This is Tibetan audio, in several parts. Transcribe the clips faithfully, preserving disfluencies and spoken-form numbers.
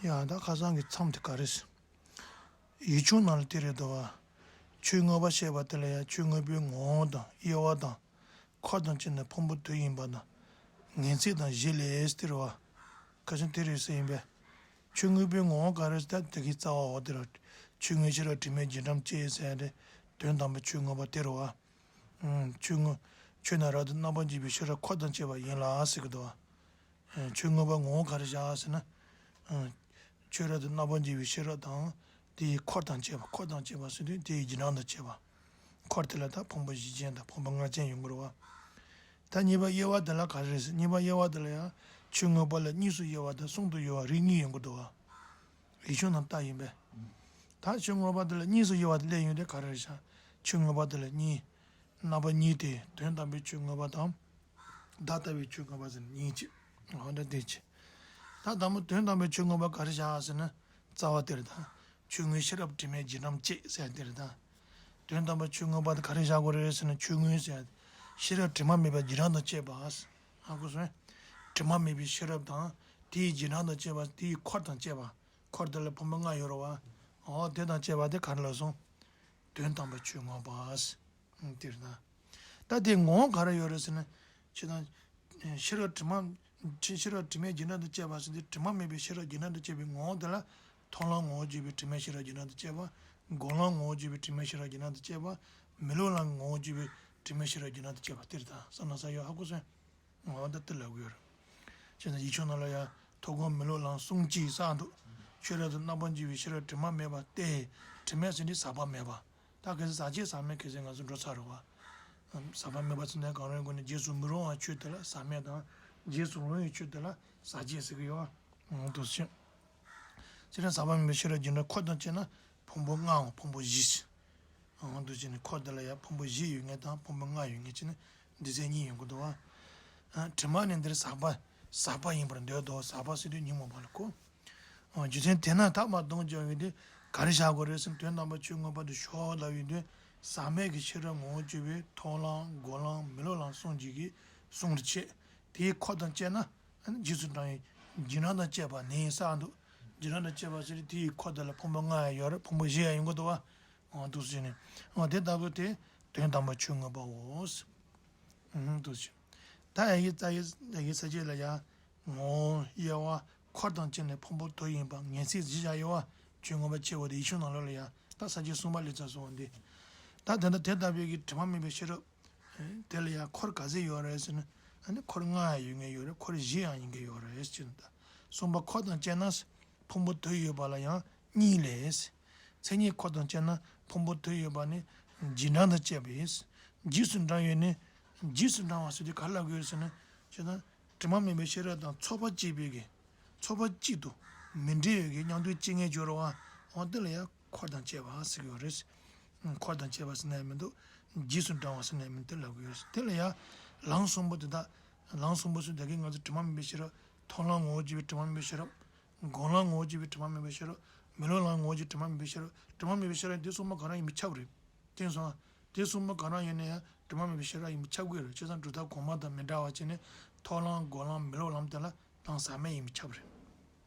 ཡང་ད་ཁ་སང་གི་མཚམས་དེ་ག་རེ་ཟེར། ཡིག་ཆུང་ནང་ལ་དེ་རེད་འདུག་བ། ཆོས་མངོན་པ་བཤད་པ་དེ་ལ་ཡང་ཆོས་མངོན་པའི་ངོ་བོ་དང་དབྱེ་བ་དང་། འཁོར་དང་བཅས་ནས་ཕུང་པོ་དོན་ཡིན་པ་དང་། ངེས་ཚིག་དང་བཞི་ལས་དེ་རེད་བ། ཁ་སང་དེ་རེད་ཟེར་ཡིན་པས། ཆོས་མངོན་པའི་ངོ་བོ་ག་རེ་ཟེར་ད་དེ་གི་རྩ་བ་འོ་དེ་རེད། ཆོས་མངོན་ཤེས་རབ་དྲི་མེད་རྗེས་འབྲང་བཅས་ཟེར་ཡ་དེ། དོན་དམ་པའི་ཆོས་མངོན་པ་དེ་རེད་བ། ཨང་། ཆོས་མངོན། ཆོས་རྣམས་རབ་ཏུ་རྣམ་པར་འབྱེད་པའི་ཤེས་རབ་འཁོར་དང་བཅས་པ་ཡིན་ལ་ཟེར་གི་འདུག་བ། ཨང་། ཆོས་མངོན་པ་ངོ་བོ་ག་རེ་བཞག་ཟེར་ན། ཨང་། ཆོས་རབ་ཏུ་རྣམ་པར་འབྱེད་པའི་ཤེས་རབ་དང་། དེ་ཡི་འཁོར་དང་བཅས་པ། འཁོར་དང་བཅས་པ་ཟེར་དུས་དེ་ཡི་རྗེས་འབྲང་དང་བཅས་པ། འཁོར་དེ་ལ་ད་ཕུང་པོ་བཞི་ཅན་དང་ཕུང་པོ་ལྔ་ཅན་ཡོང་གི་རེད་བ། ད་གཉིས་པ་དབྱེ་བ་དེ་ལ་ག་རེ་རེད་ཟེར། གཉིས་པ་དབྱེ་བ་དེ་ལ་ཡང་ཆོས་མངོན་པ་ལ་གཉིས་སུ་དབྱེ་བ་དང་གསུམ་དུ་དབྱེ་བ་རིགས་གཉིས་ཡོང་གི་འདུག་བ། ཡིག་ཆུང་ནང་ལྟ་ཡིན་པས། ད་ཆོས་མངོན་པ་དེ་ལ་གཉིས་སུ་དབྱེ་བ་དེ་སླེབས་ཡོང་དུས་ག་རེ་རེད་ཤག་ཆོས་མངོན་པ་དེ་ལ་གཉིས། རྣམ་པ་གཉིས་ཏེ། དོན་དམ་པའི་ཆོས་མངོན་པ་དང་། བདག་ལྟ་བུའི་ཆོས་མངོན་པ་ཟེར་གཉིས་ཅིག་འོ་འདྲ་དེ་ཅི། ད་དང་པོ་དོན་དམ་པའི་ཆོས་མངོན་པ་ག་རེ་བཞག་ཟེར་ན། རྩ་བ་དེ་རེད་ད། ཆོས་མངོན་ཤེས་རབ་དྲི་མེད་རྗེས་འབྲང་བཅས་ཟེར་དེ་རེད་ད། དོན་དམ་པའི་ཆོས་མངོན་པ་དེ་ག་རེ་བཞག་དགོས་རེད་ཟེར་ན། ཆོས་མངོན་ཟེར། ཤེས་རབ་དྲི་མ་མེད་པ་རྗེས་འབྲང་དང་བཅས་པ། ཧ་གོ་སོང་ངས། དྲི་མ་མེད་པའི་ཤེས་རབ་དང་། དེའི་རྗེས་འབྲང་དང་བཅས་པ། དེའི་འཁོར་དང་བཅས་པ། འཁོར་དེ་ལ་ཕུང་པོ་ལྔ་ཡོད་རེད་བ། འོ་དེ་དང་བཅས་པ་དེ་ག་རེ་ལབ་སོང་། དོན་དམ་པའི་ཆོས་མངོན་པ། དེ་རེད་ད། ད་དེ་ངོ་བོ་ག་རེ་ཡོད་རེད་ཟེར་ན། ཆོས་དང་། ཤེས་རབ་དྲི་མ། ཤེས་རབ་དྲི་མེད་རྗེས་འབྲང་དང་བཅས་པ་ཟེར་དུས་དྲི་མ་མེད་པའི་ཤེས་རབ་རྗེས་འབྲང་དང་བཅས་པའི་ངོ་བོ་དེ་ལ། མཐོང་ལམ་ངོ་བོར་གྱུར་པའི་དྲི་མེད་ཤེས་རབ་རྗེས་འབྲང་དང་བཅས་པ། སྒོམ་ལམ་ངོ་བོར་གྱུར་པའི་དྲི་མེད་ཤེས་རབ་རྗེས་འབྲང་དང་བཅས་པ། མི་སློབ་ལམ་ངོ་བོར་གྱུར་པའི་དྲི་མེད་ཤེས་རབ་རྗེས་འབྲང་དང་བཅས་པ་དེ་རེད་ད། བསམ་ན་ས་ཡོད་ཧ་གོ་སོང་། ངོ་བོ་ད་དེ་ལབ་གི་ཡོད་རེད། བྱས་ཙང་ཡིག་ཆུང་ནང་ལ་ཡང་ཐུགས་དགོངས་མི་སློབ་ལམ་གསུམ་གྱིས་བསགས་འདུག་ཆོས་རབ་ཏུ་རྣམ་པར་འབྱེད་པའི་ཤེས་རབ་དྲི་མ་མེད་པ་སྟེ། དྲི་མེད་ཟེར་དུས་ཟག་པ་མེད་པ། ད་གལ་སྲིད་ཟག་བཅས་ཟག་མེད་གལ་སྲིད་ང་ཚོ་འགྲོ་ཚར་རེད་བ། ཟག་པ་མེད་པ་ཟེར་ན་གང་རུང་གི་སྒོ་ནས་རྗེས་སུ་མི་རུང་བའི་ཆོས་དེ་ལ་ཟག་མེད་དང་། རྗེས་སུ་རུང་བའི་ཆོས་དེ་ལ་ཟག་བཅས་ཟེར་གི་ཡོད་བ། འདུག་སེ། དེ་ནས་ཟག་པ་མེད་པའི་ཤེས་རབ་རྗེས་འབྲང་འཁོར་དང་བཅས་ན་ཕུང་པོ་ལྔའམ་ཕུང་པོ་བཞི། འོ་འདུག་བྱས་ནས་འཁོར་དེ་ལ་ཡང་ཕུང་པོ་བཞི་ཡོད་མཁན་དང་ཕུང་པོ་ལྔ་ཡོད་མཁན་བྱས་ནས་སྡེ་ཚན་གཉིས་ཡོང་གི་འདུག་བ། དྲི་མ་ནི་འདིར་ཟག་པ། ཟག་པ་ཡིན་པར་འདོད་དོ། ཟག་པ་ཟེར་དུས་ཉོན་མོངས་པ་ལ་གོ། རྒྱུ་མཚན་དེས་ན་ཐ་མ་སྡོམ་བྱ་བའི་དུས་ག་རེ་བཞག་དགོས་རེད་ཟེར་ན། དོན་དམ་པར་ཆོས་མངོན་པ་དེ་ཞོག་ལབ་ཡོང་དུས། ཟག་མེད་ཀྱི་ཤེས་རབ་ངོ་བོར་གྱུར་པའི་མཐོང་ལམ་སྒོམ་ལམ་མི་སློབ་ལམ་གསུམ་གྱིས་གསུང་དུ་བྱེད། དེའི་འཁོར་དང་བཅས་ན། རྗེས་སུ་འབྲང་བའི་རྗེས་འབྲང་དང་བཅས་པ་ནི་བསགས་འདུག་རྗེས་འབྲང་དང་བཅས་པ་ཟེར་དུས་དེའི་འཁོར་དེ་ལ་ཕུང་པོ་ལྔ་ཡང་ཡོད་རེད། ཕུང་པོ་བཞི་ཡང་ཡོང་གི་འདུག་བ། འོ་འདུག་སེ་བྱས་ནས། འོ་དེ་ལྟ་བུ་དེ་དོན་དམ་པར་ཆོས་མངོན་པའོ། འདུག་སེ། ད་ཡ་གི་རྩ་ཡི་ཡ་གི་ས་བཅད་ལ་ཡ། ངོ་བོ། དབྱེ་བ། འཁོར་དང་བཅས་ནས་ཕུང་པོ་དོན་ཡིན་པ། ངེས་ཚིག་བཞི་བཞག་ཡོད་བ། ཆོས་མངོན་པ་ཆེ་བ་དེ་ཡིག་ཆུང་ནང་ལོགས་ལ་ཡ། ད་ས་བཅད་གསུམ་པ་ལ་ཚར་སོང་བ་འདི། ད་དེ་འདྲ་དེ་ལྟ་བུའི་གི་དྲི་མ་མེད་པའི་ཤེས་རབ། དེ་ལ་ཡང་འཁོར་ག་ཚད་ཡོད་རེད་ཟེར་ན། ཨ་ནི་འཁོར་ལྔ་ཡང་ཡོད་ངེས་ཡོད་རེད། འཁོར་བཞི་ཡང་ཡིན་གྱི་ཡོད་རེད་ཟེར་ན། ད་གསུམ་པ་འཁོར་དང་བཅས་ན། ཕུང་པོ་དོན་ཡོད་པ་ལ་ཡང་གཉིས་ལས། མཚན་ཉིད་འཁོར་དང་བཅས་ན་ཕུང་པོ་དོན་ཡོད་པ་ནི་རྗེས་འབྲང་དང་བཅས་པས། རྗེས་སུ་འབྲང་བས་ནི། རྗེས་སུ་འབྲང་བ་ཟེར་དུས་ག་རེ་ལབ་དགོས་ཟེར་ན། ཅེ་ན། དྲི་མ་མེད་པའི་ཤེས་རབ་དང་ཚོགས་པ་གཅིག་པའི་གི། ཚོགས་པ་གཅིག་ཏུ་མི་འབྲལ་བའི་གི་མཉམ་དུ་སྐྱེ་ངེས་སྦྱོར་བ། འོ་དེ་ལ་ཡང་འཁོར་དང་བཅས་པ་ཟེར་གྱི་ཡོད་རེད། འཁོར་དང་བཅས་པ་ཟེར་ན་ཡང་མི་འདུག་རྗེས་སུ་འབྲང་བ་ཟེར་ན་ཡང་མི་འདུག་ལབ་ཀྱི་ཡོད་རེད། དེ་ལ་ཡང་ལམ་གསུམ་པོ་དེ་དག་ལམ་གསུམ་པོ་ཟེར་དེ་གའི་ང་ཚོ་དྲི་མ་མེད་པའི་ཤེས་རབ། མཐོང་ལམ་ངོ་བོར་གྱུར་པའི་དྲི་མ་མེད་པའི་ཤེས་རབ། སྒོམ་ལམ་ངོ་བོར་གྱུར་པའི་དྲི་མ་མེད་པའི་ཤེས་རབ། མི་སློབ་ལམ་ངོ་བོར་གྱུར་དྲི་མ་མེད་པའི་ཤེས་རབ། དྲི་མ་མེད་པའི་ཤེས་རབ་དེ་གསུམ་པོ་གང་རུང་ཡིན་པས་ཁྱབ་རེད། དེ་སོང་། དེ་གསུམ་པོ་གང་རུང་ཡིན་ན་ཡང་དྲི་མ་མེད་པའི་ཤེས་རབ་ཡིན་པས་ཁྱབ་ཀྱི་རེད། བྱས་ཙང་གྲུབ་མཐའ་གོང་མ་དང་མི་འདྲ་བ་བྱས་ནས་མཐོང་ལམ་སྒོམ་ལམ་མི་སློབ་ལམ་དེ་ལ་ལམ་ཟག་མེད་ཡིན་པས་ཁྱབ་རེད།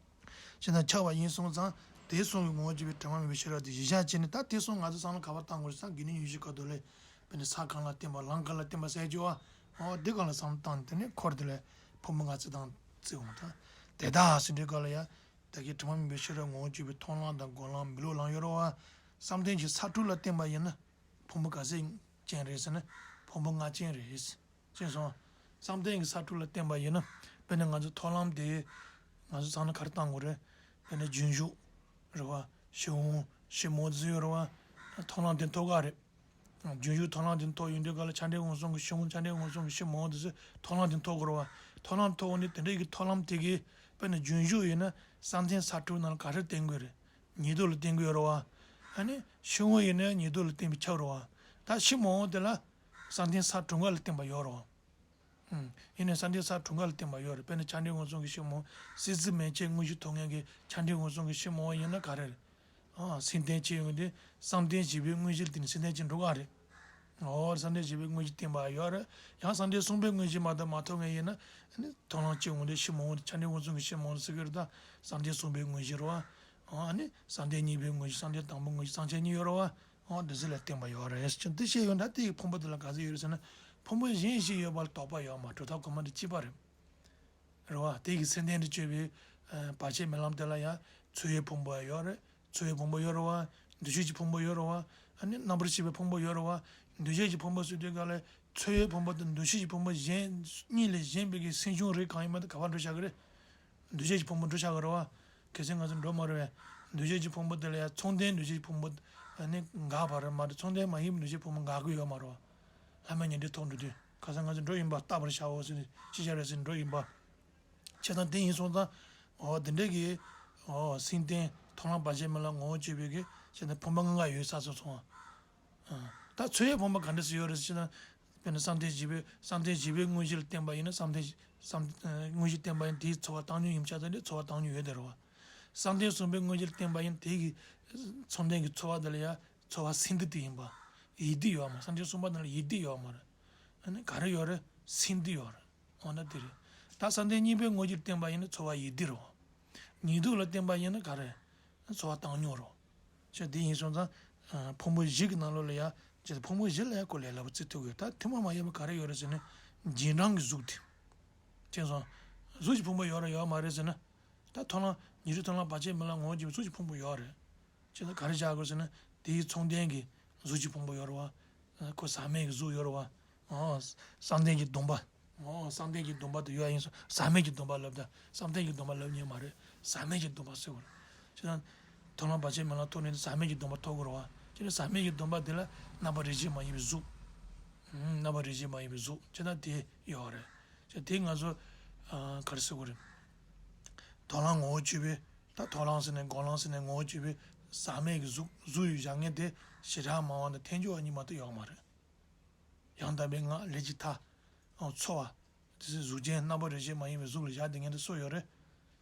བྱས་ཙང་ཁྱབ་པ་ཡིན་སོང་ཙང་དེ་གསུམ་གྱི་ངོ་བོར་གྱུར་པའི་དྲི་མ་མེད་པའི་ཤེས་རབ་དེ་གཞི་བཞག་བྱས་ནས། ད་དེ་གསུམ་ང་ཚོ་བསམ་བློ་ག་པར་བཏང་དགོས་རེད་ཟེར་ན། དགེ་འདུན་ཉི་ཤུ་ཀ་ཏོ་ལས། དཔེར་ན་ས་གང་ལ་བརྟེན་པ་ལམ་གང་ལ་བརྟེན་པ་ཟེར་གྱི་ཡོད་བ། འོ་དེ་གང་ལ་བསམ་བློ་བཏང་ནས་དེ་ནས་འཁོར་དེ་ལ་ཕུང་པོ་ལྔ་བརྩི་སྟངས་བརྩི་འོང་། ད་དེ་དག་ཟེར་དུས་ག་ལ་ཡ། ད་གིན་དྲི་མ་མེད་པའི་ཤེས་རབ་ངོ་བོར་གྱུར་པའི་མཐོང་ལམ་དང་སྒོམ་ལམ་མི་སློབ་ལམ་ཡོད་རེད་བ། བསམ་གཏན་གྱི་ས་དྲུག་ལ་བརྟེན་པ་ཡིན་ན། ཕུང་པོ་ག་ཚད་ཅན་རེད་ཟེར་ན། ཕུང་པོ་ལྔ་ཅན་རེད། ཅེས་སོང་། བསམ་གཏན་གྱི་ས་དྲུག་ལ་བརྟེན་པ་ཡིན་ན། དཔེར་ན་ང་ཚོ་མཐོང་ལམ་དེ། ང་ཚོ་ཚང་མ་ག་རེ་བཏང་དགོས་རེད། དཔེར་ན་རྒྱུན་ཞུགས། རེད་བ། ཕྱིར་འོང་། ཕྱིར་མི་འོང་དེ་ཚོ་ཡོད་རེད་བ། མཐོང་ལམ་དེ་མཐོང་གི་རེད། རྒྱུན་ཞུགས་མཐོང་ལམ་དེ་མཐོང་ཡོང་དུས་ག་ལ་ཆ་འདྲེན་འོང་གསུམ་གྱི་ཕྱིར་འོང་། ཆ་འདྲེན་འོང་གསུམ་གྱི་ཕྱིར་མི་འོང་དེ་ཚོ་མཐོང་ལམ་དེ་མཐོང་དགོས་རེད་བ། མཐོང་ལམ་མཐོང་འོང་དུས་དེ་འདྲ་ཡི་གི་མཐོང་ལམ་དེ་གིས་དཔེར་ན་རྒྱུན་ཞུགས་ཡིན་ན་བསམ་གཏན་ས་དྲུག་ནང་ལ་ག་རེ་བརྟེན་དགོས་རེད། ཉེ་དུ་ལ་བརྟེན་དགོས་རེད་བ། ཨ་ནི་ཕྱིར་འོང་ཡིན་ན་ཉེ་དུ་ལ་བརྟེན་པས་ཁྱབ་རེད་བ། ད་ཕྱིར་མི་འོང་དེ་ལ་བསམ་གཏན་ས་དྲུག་པ་ལ་བརྟེན་པ་ཡོད་རེད་བ། ཨུམ། ཡིན་ནའི་བསམ་གཏན་ས་དྲུག་པ་ལ་བརྟེན་པ་ཡོད་རེད། དཔེར་ན་ཆ་འདྲེན་འོང་གསུམ་གྱི་ཕྱིར་མི་འོང་། སྲིད་རྩེ་མན་ཆད་དངོས་གཞི་མཐོང་མཁན་གྱི་ཆ་འདྲེན་འོང་གསུམ་གྱི་ཕྱིར་མི་འོང་ཡིན་ན་ག་རེ་རེད། ཨ། སེམས་རྟེན་བྱེད་ཡོང་དུས་བསམ་གཏན་བྱས་པའི་དངོས་གཞིར་བརྟེན་ནས་སེམས་རྟེན་བྱེད་འགྲོ་གི་རེད། འོ་བསམ་གཏན་བཞི་པའི་དངོས་གཞི་བསྟན་པ་ཡོད་རེད། ཡང་བསམ་གཏན་གསུམ་པའི་དངོས་གཞི་མ་ཐོབ་མ་ཐོབ་མཁན་ཡིན་ན་ཨ་ནི་མཐོང་ལམ་སྐྱེ་འོང་དུས་ཕྱི་མ་འོང་དུས་ཆ་འདྲེན་འོང་ཚུལ་གྱི་ཕྱི་མ་འོང་དུས་ཟེར་གྱི་རེད། ད་བསམ་གཏན་གསུམ་པའི་དངོས་གཞི་རེད་བ། ཨ་ནི་བསམ་གཏན་གཉིས་པའི་དངོས་གཞི་བསམ་གཏན་དང་པོའི་དངོས་གཞི་གསང་ཆེན་གཉིས་ཡོད་རེད་བ། འོ་འདི་ཚོ་ལ་བསྟན་པ་ཡོད་རེད། ཅི་འདི་བཤད་ཡོད་ན་དེ་ཡི་ཕུང་པོ་དེ་ལ་ག་ཚོད་ཡོད་རེད་ཟེར་ན། ཕུང་པོ་གཞན་ཞིག་ཡོད་པ་ལ་དོགས་པ་ཡོད་མ་རེད། གྲུབ་མཐའ་གོང་མ་འདི་གཅིག་པ་རེད། རེད་བ། དེ་གི་མཚན་ལྡན་དུ་གྱུར་པའི་ཨ་བར་ཆད་མེད་ལམ་དེ་ལ་ཡང་ཚོར་བའི་ཕུང་པོ་ཡོད་རེད། ཚོར་བའི་ཕུང་པོ་ཡོད་རེད་བ། འདུ་ཤེས་ཀྱི་ཕུང་པོ་ཡོད་རེད་བ། ཨ་ནི་རྣམ་པར་ཤེས་པའི་ཕུང་པོ་ཡོད་རེད་བ། འདུ་བྱེད་ཀྱི་ཕུང་པོ་ཟེར་དུས་ག་ལ་ཚོར་བའི་ཕུང་པོ་དང་འདུ་ཤེས་ཀྱི་ཕུང་པོ་གཞན་གཉིས་ལས་གཞན་པའི་གི་སེམས་བྱུང་རིགས་གང་ཡིན་མིན་དེ་ག་པར་འགྲོ་བཞག་གི་རེད། འདུ་བྱེད་ཀྱི་ཕུང་པོ་འགྲོ་བཞག་གི་རེད་བ། གལ་སྲིད་ང་ཚོ་འགྲོ་མ་རེད་བས། འདུ་བྱེད་ཀྱི་ཕུང་པོ་དེ་ལ་ཡང་མཚུངས་ལྡན་འདུ་བྱེད་ཀྱི་ཕུང་པོ་ཨ་ནི་འགག་པ་རེད་མ་གཏོགས་མཚུངས་ལྡན་མ་ཡིན་པའི་འདུ་བྱེད་ཕུང་པོ་འགག་གི་ཡོད་མ་རེད་བ། ལྷ་མིན་ཉེར་འབྲིང་ཐོག་འགྲོ་དུས་ཁ་སང་ང་ཚོ་འགྲོ་ཡིན་པ་རྟག་པར་བྱའོ་ཟེར་ནས་ཅི་བྱ་རེད་ཟེར་འགྲོ་ཡིན་པ། བྱས་ཙང་དེ་ཡིན་སོང་ཙང་། འོ་དེ་འདྲའི་གི། འོ་མཚན་ལྡན་མཐོང་ལམ་བར་ཆད་མེད་ལམ་ངོ་བོ་གཅིག་པའི་གི་བྱས་ཙང་ཕུང་པོ་ལྔ་ལྔ་ཡོད་ས་སོ་སོང་། ཨ། ད་ཚོར་བའི་ཕུང་པོ་ག་འདྲ་སེ་ཡོད་རེད་ཟེར་ན། དཔེར་ན་བསམ་གཏན་བཞི་པའི་བསམ་གཏན་བཞི་པའི་དངོས་གཞི་ལ་བརྟེན་པ་ཡིན་ན་བསམ་གཏན་བསམ་དངོས་གཞི་བརྟེན་པ་ཡིན་དེའི་ཚོར་བ་བཏང་སྙོམས་ཡིན་པ་ཆ་ཚང་དེ་ཚོར་བ་བཏང་སྙོམས་ཡོད་དེ་རེད་བ། བསམ་གཏན་གསུམ་པའི་དངོས་གཞི་ལ་བརྟེན་པ་ཡིན་དེའི་གི་མཚུངས་ལྡན་གྱི་ཚོར་བ་དེ་ལ་ཡང་ཚོར་བ་སེམས་སྡུད་དེ་ཡིན་པ། ཡིད་སྡུད་ཡོད་མ་རེད། བསམ་གཏན་གསུམ་པ་དེ་ལ་ཡིད་སྡུད་ཡོད་མ་རེད། ཨ་ནི་ག་རེ་ཡོད་རེད། སེམས་སྡུད་ཡོད་རེད། འོ་ན་དེ་རེད། ད་བསམ་གཏན་གཉིས་པའི་དངོས་གཞི་ལ་བརྟེན་པ་ཡིན་ན་ཚོར་བ་ཡིད་སྡུད་རེད། ཉིས་ལྡོག་ལ་བརྟེན་པ་ཡིན་ན་ག་རེ། ཚོར་བ་བཏང་སྙོམས་རེད། ཅེས་དེ་ཡིན་སོང་ཙང་། ཕུང་པོ་བཞི་གི་ནང་ལོགས་ལ་ཡང་ཅེས་ཕུང་པོ་བཞི་ལ་ཡང་ཁོ་ལས་སླ་པོ་བརྩི་ཐུབ་ཀྱི་ཡོད། ད་ཐུན་མོང་མ་ཡིན་པ་ག་རེ་ཡོད་རེད་ཟེར་ན། རྗེས་འབྲང་གི་གཟུགས་དེ། མཁྱེན་སོང་། གཟུགས་ཀྱི་ཕུང་པོ་ཡོད་རེད་ཡོད་མ་རེད་ཟེར་ན། ད་མཐོང་ལམ་ཉེར་འབྲིང་མཐོང་ལམ་བར་ཆད་མེད་ལམ་ངོ་བོ་གཅིག་པའི་གཟུགས་ཀྱི་ཕུང་པོ་ཡོད་རེད། ཅེས་ན་ག་རེ་བྱ་དགོས་ཟེར་ན། དེའི་མཚུངས་ལྡན་གྱི་གཟུགས་ཀྱི་ཕུང་པོ་ཡོད་རེད་བ། ཁོ་ཟག་མེད་ཀྱི་གཟུགས་ཡོད་རེད་བ། ཨོ། བསམ་གཏན་གྱི་སྡོམ་པ། ཨོ། བསམ་གཏན་གྱི་སྡོམ་པ་དེ་ཡོད་ཡིན་སོང་ཟག་མེད་ཀྱི་སྡོམ་པ་ལབ་ད་བསམ་གཏན་གྱི་སྡོམ་པ་ལབ་ཉན་མ་རེད། ཟག་མེད་ཀྱི་སྡོམ་པ་ཟེར་བ་རེད། ཅེས་ན། མཐོང་ལམ་བར་ཆད་མེད་ལམ་ཐོབ་ནས་ཟག་མེད་ཀྱི་སྡོམ་པ་ཐོབ་དགོས་རེད་བ། ཅེས་ན་ཟག་མེད་ཀྱི་སྡོམ་པ་དེ་ལ་རྣམ་པ་རིག་བྱེད་མ་ཡིན་པའི་གཟུགས། རྣམ་པ་རིག་བྱེད་མ་ཡིན་པའི་གཟུགས་ཅེས་ན་དེ་ཡོད་རེད། ཅེས་དེ་ང་ཚོ། ག་རེ་ཟེར་དགོས་རེད། མཐོང་ལམ་ངོ་བོ་གཅིག་པའི། ད་མཐོང་ལམ་ཟེར་ནས་སྒོམ་ལམ་ཟེར་ནས་ངོ་བོ་གཅིག་པའི་ཟག་མེད་ཀྱི་གཟུགས་གཟུགས་ཡོད་བཞག་མཁན་དེ་བྱེ་བྲག་སྨྲ་བ་དང་ཐལ་འགྱུར་བ་གཉིས་མ་གཏོགས་ཡོད་མ་རེད། ཡང་དག་པའི་ངག་ལས་ཀྱི་མཐའ། ཚོར་བ། དེ་ཚོའི་གཟུགས་ཅན་རྣམ་པ་རིག་བྱེད་མ་ཡིན་པའི་གཟུགས་ལ་བཞག་བསྡད་མཁན་དེ་སུ་ཡོད་རེད།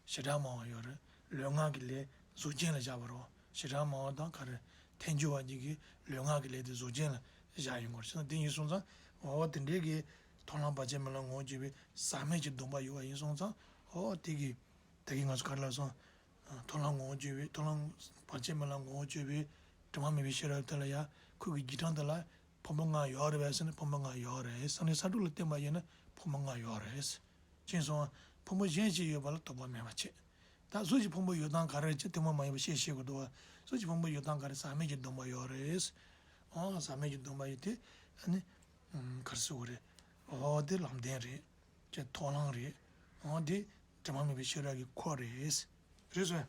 བྱེ་བྲག་སྨྲ་བ་ཡོད་རེད། ལུས་ངག་གི་ལས་གཟུགས་ཅན་ལ་བཞག་པ་རེད། བྱེ་བྲག་སྨྲ་བ་དང་ག་རེ། ཐལ་འགྱུར་བ་གཉིས་ཀྱིས་ལུས་ངག་གི་ལས་དེ་གཟུགས་ཅན་ལ་བཞག་ཡོང་གི་རེད། ད་དེ་ཡིན་སོང་ཙང་འོ་དེ་འདྲའི་གི་མཐོང་ལམ་བར་ཆད་མེད་ལམ་ངོ་བོ་གཅིག་པའི་ཟག་མེད་ཀྱི་སྡོམ་པ་ཡོད་པ་ཡིན་སོང་ཙང་འོ་དེ་གི་ད་གིན་ང་ཚོ་ག་རེ་ལབ་སོང་། མཐོང་ལམ་ངོ་བོ་གཅིག་པའི་མཐོང་ལམ་བར་ཆད་མེད་ལམ་ངོ་བོ་གཅིག་པའི་དྲི་མ་མེད་པའི་ཤེས་རབ་དེ་ལ་ཡང་ཁོ་གི་རྗེས་འབྲང་དེ་ལ་ཕུང་པོ་ལྔ་ཡོད་རེད་པས་ཟེར་ན་ཕུང་པོ་ལྔ་ཡོད་རེད། བསམ་གཏན་ས་དྲུག་ལ་བརྟེན་པ་ཡིན་ན་ཕུང་པོ་ལྔ་ཡོད་རེད། ཅེས་སོང་ཕུང་པོ་གཞན་ཞིག་ཡོད་པ་ལ་དོགས་པ་མེད་པ་བྱེད། ད་གཟུགས་ཀྱི་ཕུང་པོ་ཡོད་སྟངས་ག་རེ་རེད་ཅེས་ཐུན་མོང་མ་ཡིན་པ་བཤད་ཤེས་དགོས་འདུག་བ། གཟུགས་ཀྱི་ཕུང་པོ་ཡོད་སྟངས་ག་རེ་ཟག་མེད་ཀྱི་སྡོམ་པ་ཡོད་རེད། ཨང་ཟག་མེད་ཀྱི་སྡོམ་པ་ཡོད་དེ་ཨ་ནི། ག་རེ་ཟེར་དགོས་རེད། འོ་དེ་ལམ་བདེན་རེད། ཅེས་མཐོང་ལམ་རེད། འོ་དེ་དྲི་མ་མེད་པའི་ཤེས་རབ་ཀྱི་འཁོར་རེད། རེད་སོ།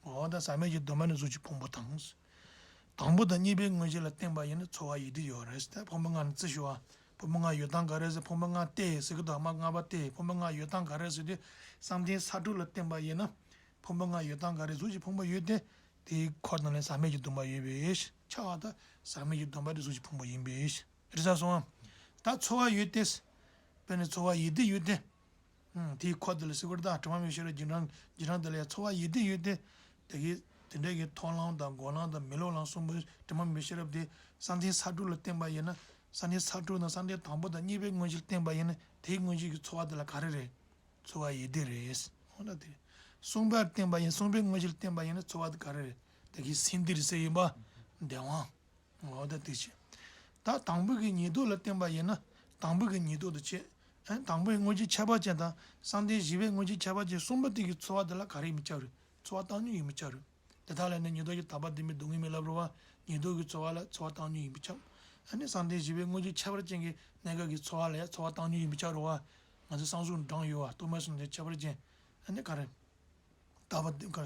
འོ་ད་ཟག་མེད་ཀྱི་སྡོམ་པ་ནི་གཟུགས་ཀྱི་ཕུང་པོ་དང་། དང་པོ་དང་གཉིས་པའི་དངོས་གཞི་ལ་བརྟེན་པ་ཡིན་ན་ཚོར་བ་ཡིད་སྡུད་ཡོད་རེད། ད་ཕུང་པོ་ལྔ་ནི་རྩི་ཞུ་བ། ཕུང་པོ་ལྔ་ཡོད་སྟངས་ག་རེ་ཟེར་ཕུང་པོ་ལྔ་སྟེ་ཟེར་གི་འདུག་མ་ལྔ་པ་སྟེ་ཕུང་པོ་ལྔ་ཡོད་སྟངས་ག་རེ་ཟེར་དུས་བསམ་གཏན་ས་དྲུག་ལ་བརྟེན་པ་ཡིན་ན། ཕུང་པོ་ལྔ་ཡོད་སྟངས་ག་རེ་གཟུགས་ཀྱི་ཕུང་པོ་ཡོད་དེ། དེའི་འཁོར་ནང་ལ་ཟག་མེད་ཀྱི་སྡོམ་པ་ཡོད་པས་ཁྱབ་པ་དང་ཟག་མེད་ཀྱི་སྡོམ་པ་དེ་གཟུགས་ཀྱི་ཕུང་པོ་ཡིན་པས་རེད་ས་སོང་ང་། ད་ཚོར་བ་ཡོད་དེ། དཔེར་ན་ཚོར་བ་ཡིད་སྡུད་ཡོད་དེ། དེའི་འཁོར་དེ་ལ་སིག་པར་དང་དྲི་མ་མེད་ཤེས་རབ་རྗེས་འབྲང་རྗེས་འབྲང་དེ་ལ་ཡང་ཚོར་བ་ཡིད་སྡུད་ཡོད་དེ། དེ་གི་དེ་འདྲའི་གི་མཐོང་ལམ་དང་སྒོམ་ལམ་དང་མི་སློབ་ལམ་གསུམ་པོའི་དྲི་མ་མེད་ཤེས་རབ་དེ་བསམ་གཏན་ས་དྲུག་ལ་བརྟེན་པ་ཡིན་ན་བསམ་གཏན་ས་དྲུག་དང་བསམ་གཏན་དང་པོ་དང་གཉིས་པའི་དངོས་གཞིར་བརྟེན་པ་ཡིན་ན་དེའི་དངོས་གཞི་གི་ཚོར་བ་དེ་ལ་ག་རེ་རེད། ཚོར་བ་ཡིད་སྡུད་རེད། འོ་ན་དེ་གསུམ་པར་བརྟེན་པ་ཡིན་གསུམ་པའི་དངོས་གཞིར་བརྟེན་པ་ཡིན་ན་ཚོར་བ་དེ་ག་རེ་རེད། དེ་གི་སེམས་སྡུད་རེད་ཟེར་ཡིན་པ། བདེ་བ། འོ་ད་དེ་བྱས། ད་དང་པོ་གི་ཉིས་ལྡོག་ལ་བརྟེན་པ་ཡིན་ན་དང་པོ་གི་ཉིས་ལྡོག་དེ་བྱས། ཨ་དང་པོའི་དངོས་གཞི་ཁྱད་པར་ཅན་དང་བསམ་གཏན་བཞི་པའི་དངོས་གཞི་ཁྱད་པར་ཅན་གསུམ་པོ་དེ་གི་ཚོར་བ་དེ་ལ་ག་རེ་ཡིན་པ་ཆགས་རེད། ཚོར་བ་བཏང་སྙོམས་ཡིན་པ་ཆགས་རེད། དེ་དག་ལ་ནི་ཉིས་ལྡོག་གི་དག་པ་བདེན་པའི་སྡུག་བསྔལ་མེད་ལབ་རེད་བ། ཉིས་ལྡོག་གི་ཚོར་བ་ལ་ཚོར་བ་བཏང་སྙོམས་ཡིན་པ་ཆགས། ཨ་ནི་བསམ་གཏན་བཞི་པའི་དངོས་གཞི་ཁྱད་པར་ཅན་གྱི་གནས་སྐབས་ཀྱི་ཚོར་བ་ལ་ཡང་ཚོར་བ་བཏང་སྙོམས་ཡིན་པ་ཆགས་རེད་བ། ང་ཚོ་གསང་གསུམ་གྲངས་ཡོད་བ་རྟོག་མེད་གསུམ་ལྡན་ཁྱད་པར་ཅན། ཨ་ནི་ག་རེ། ལྟ་བ་འདི་ག་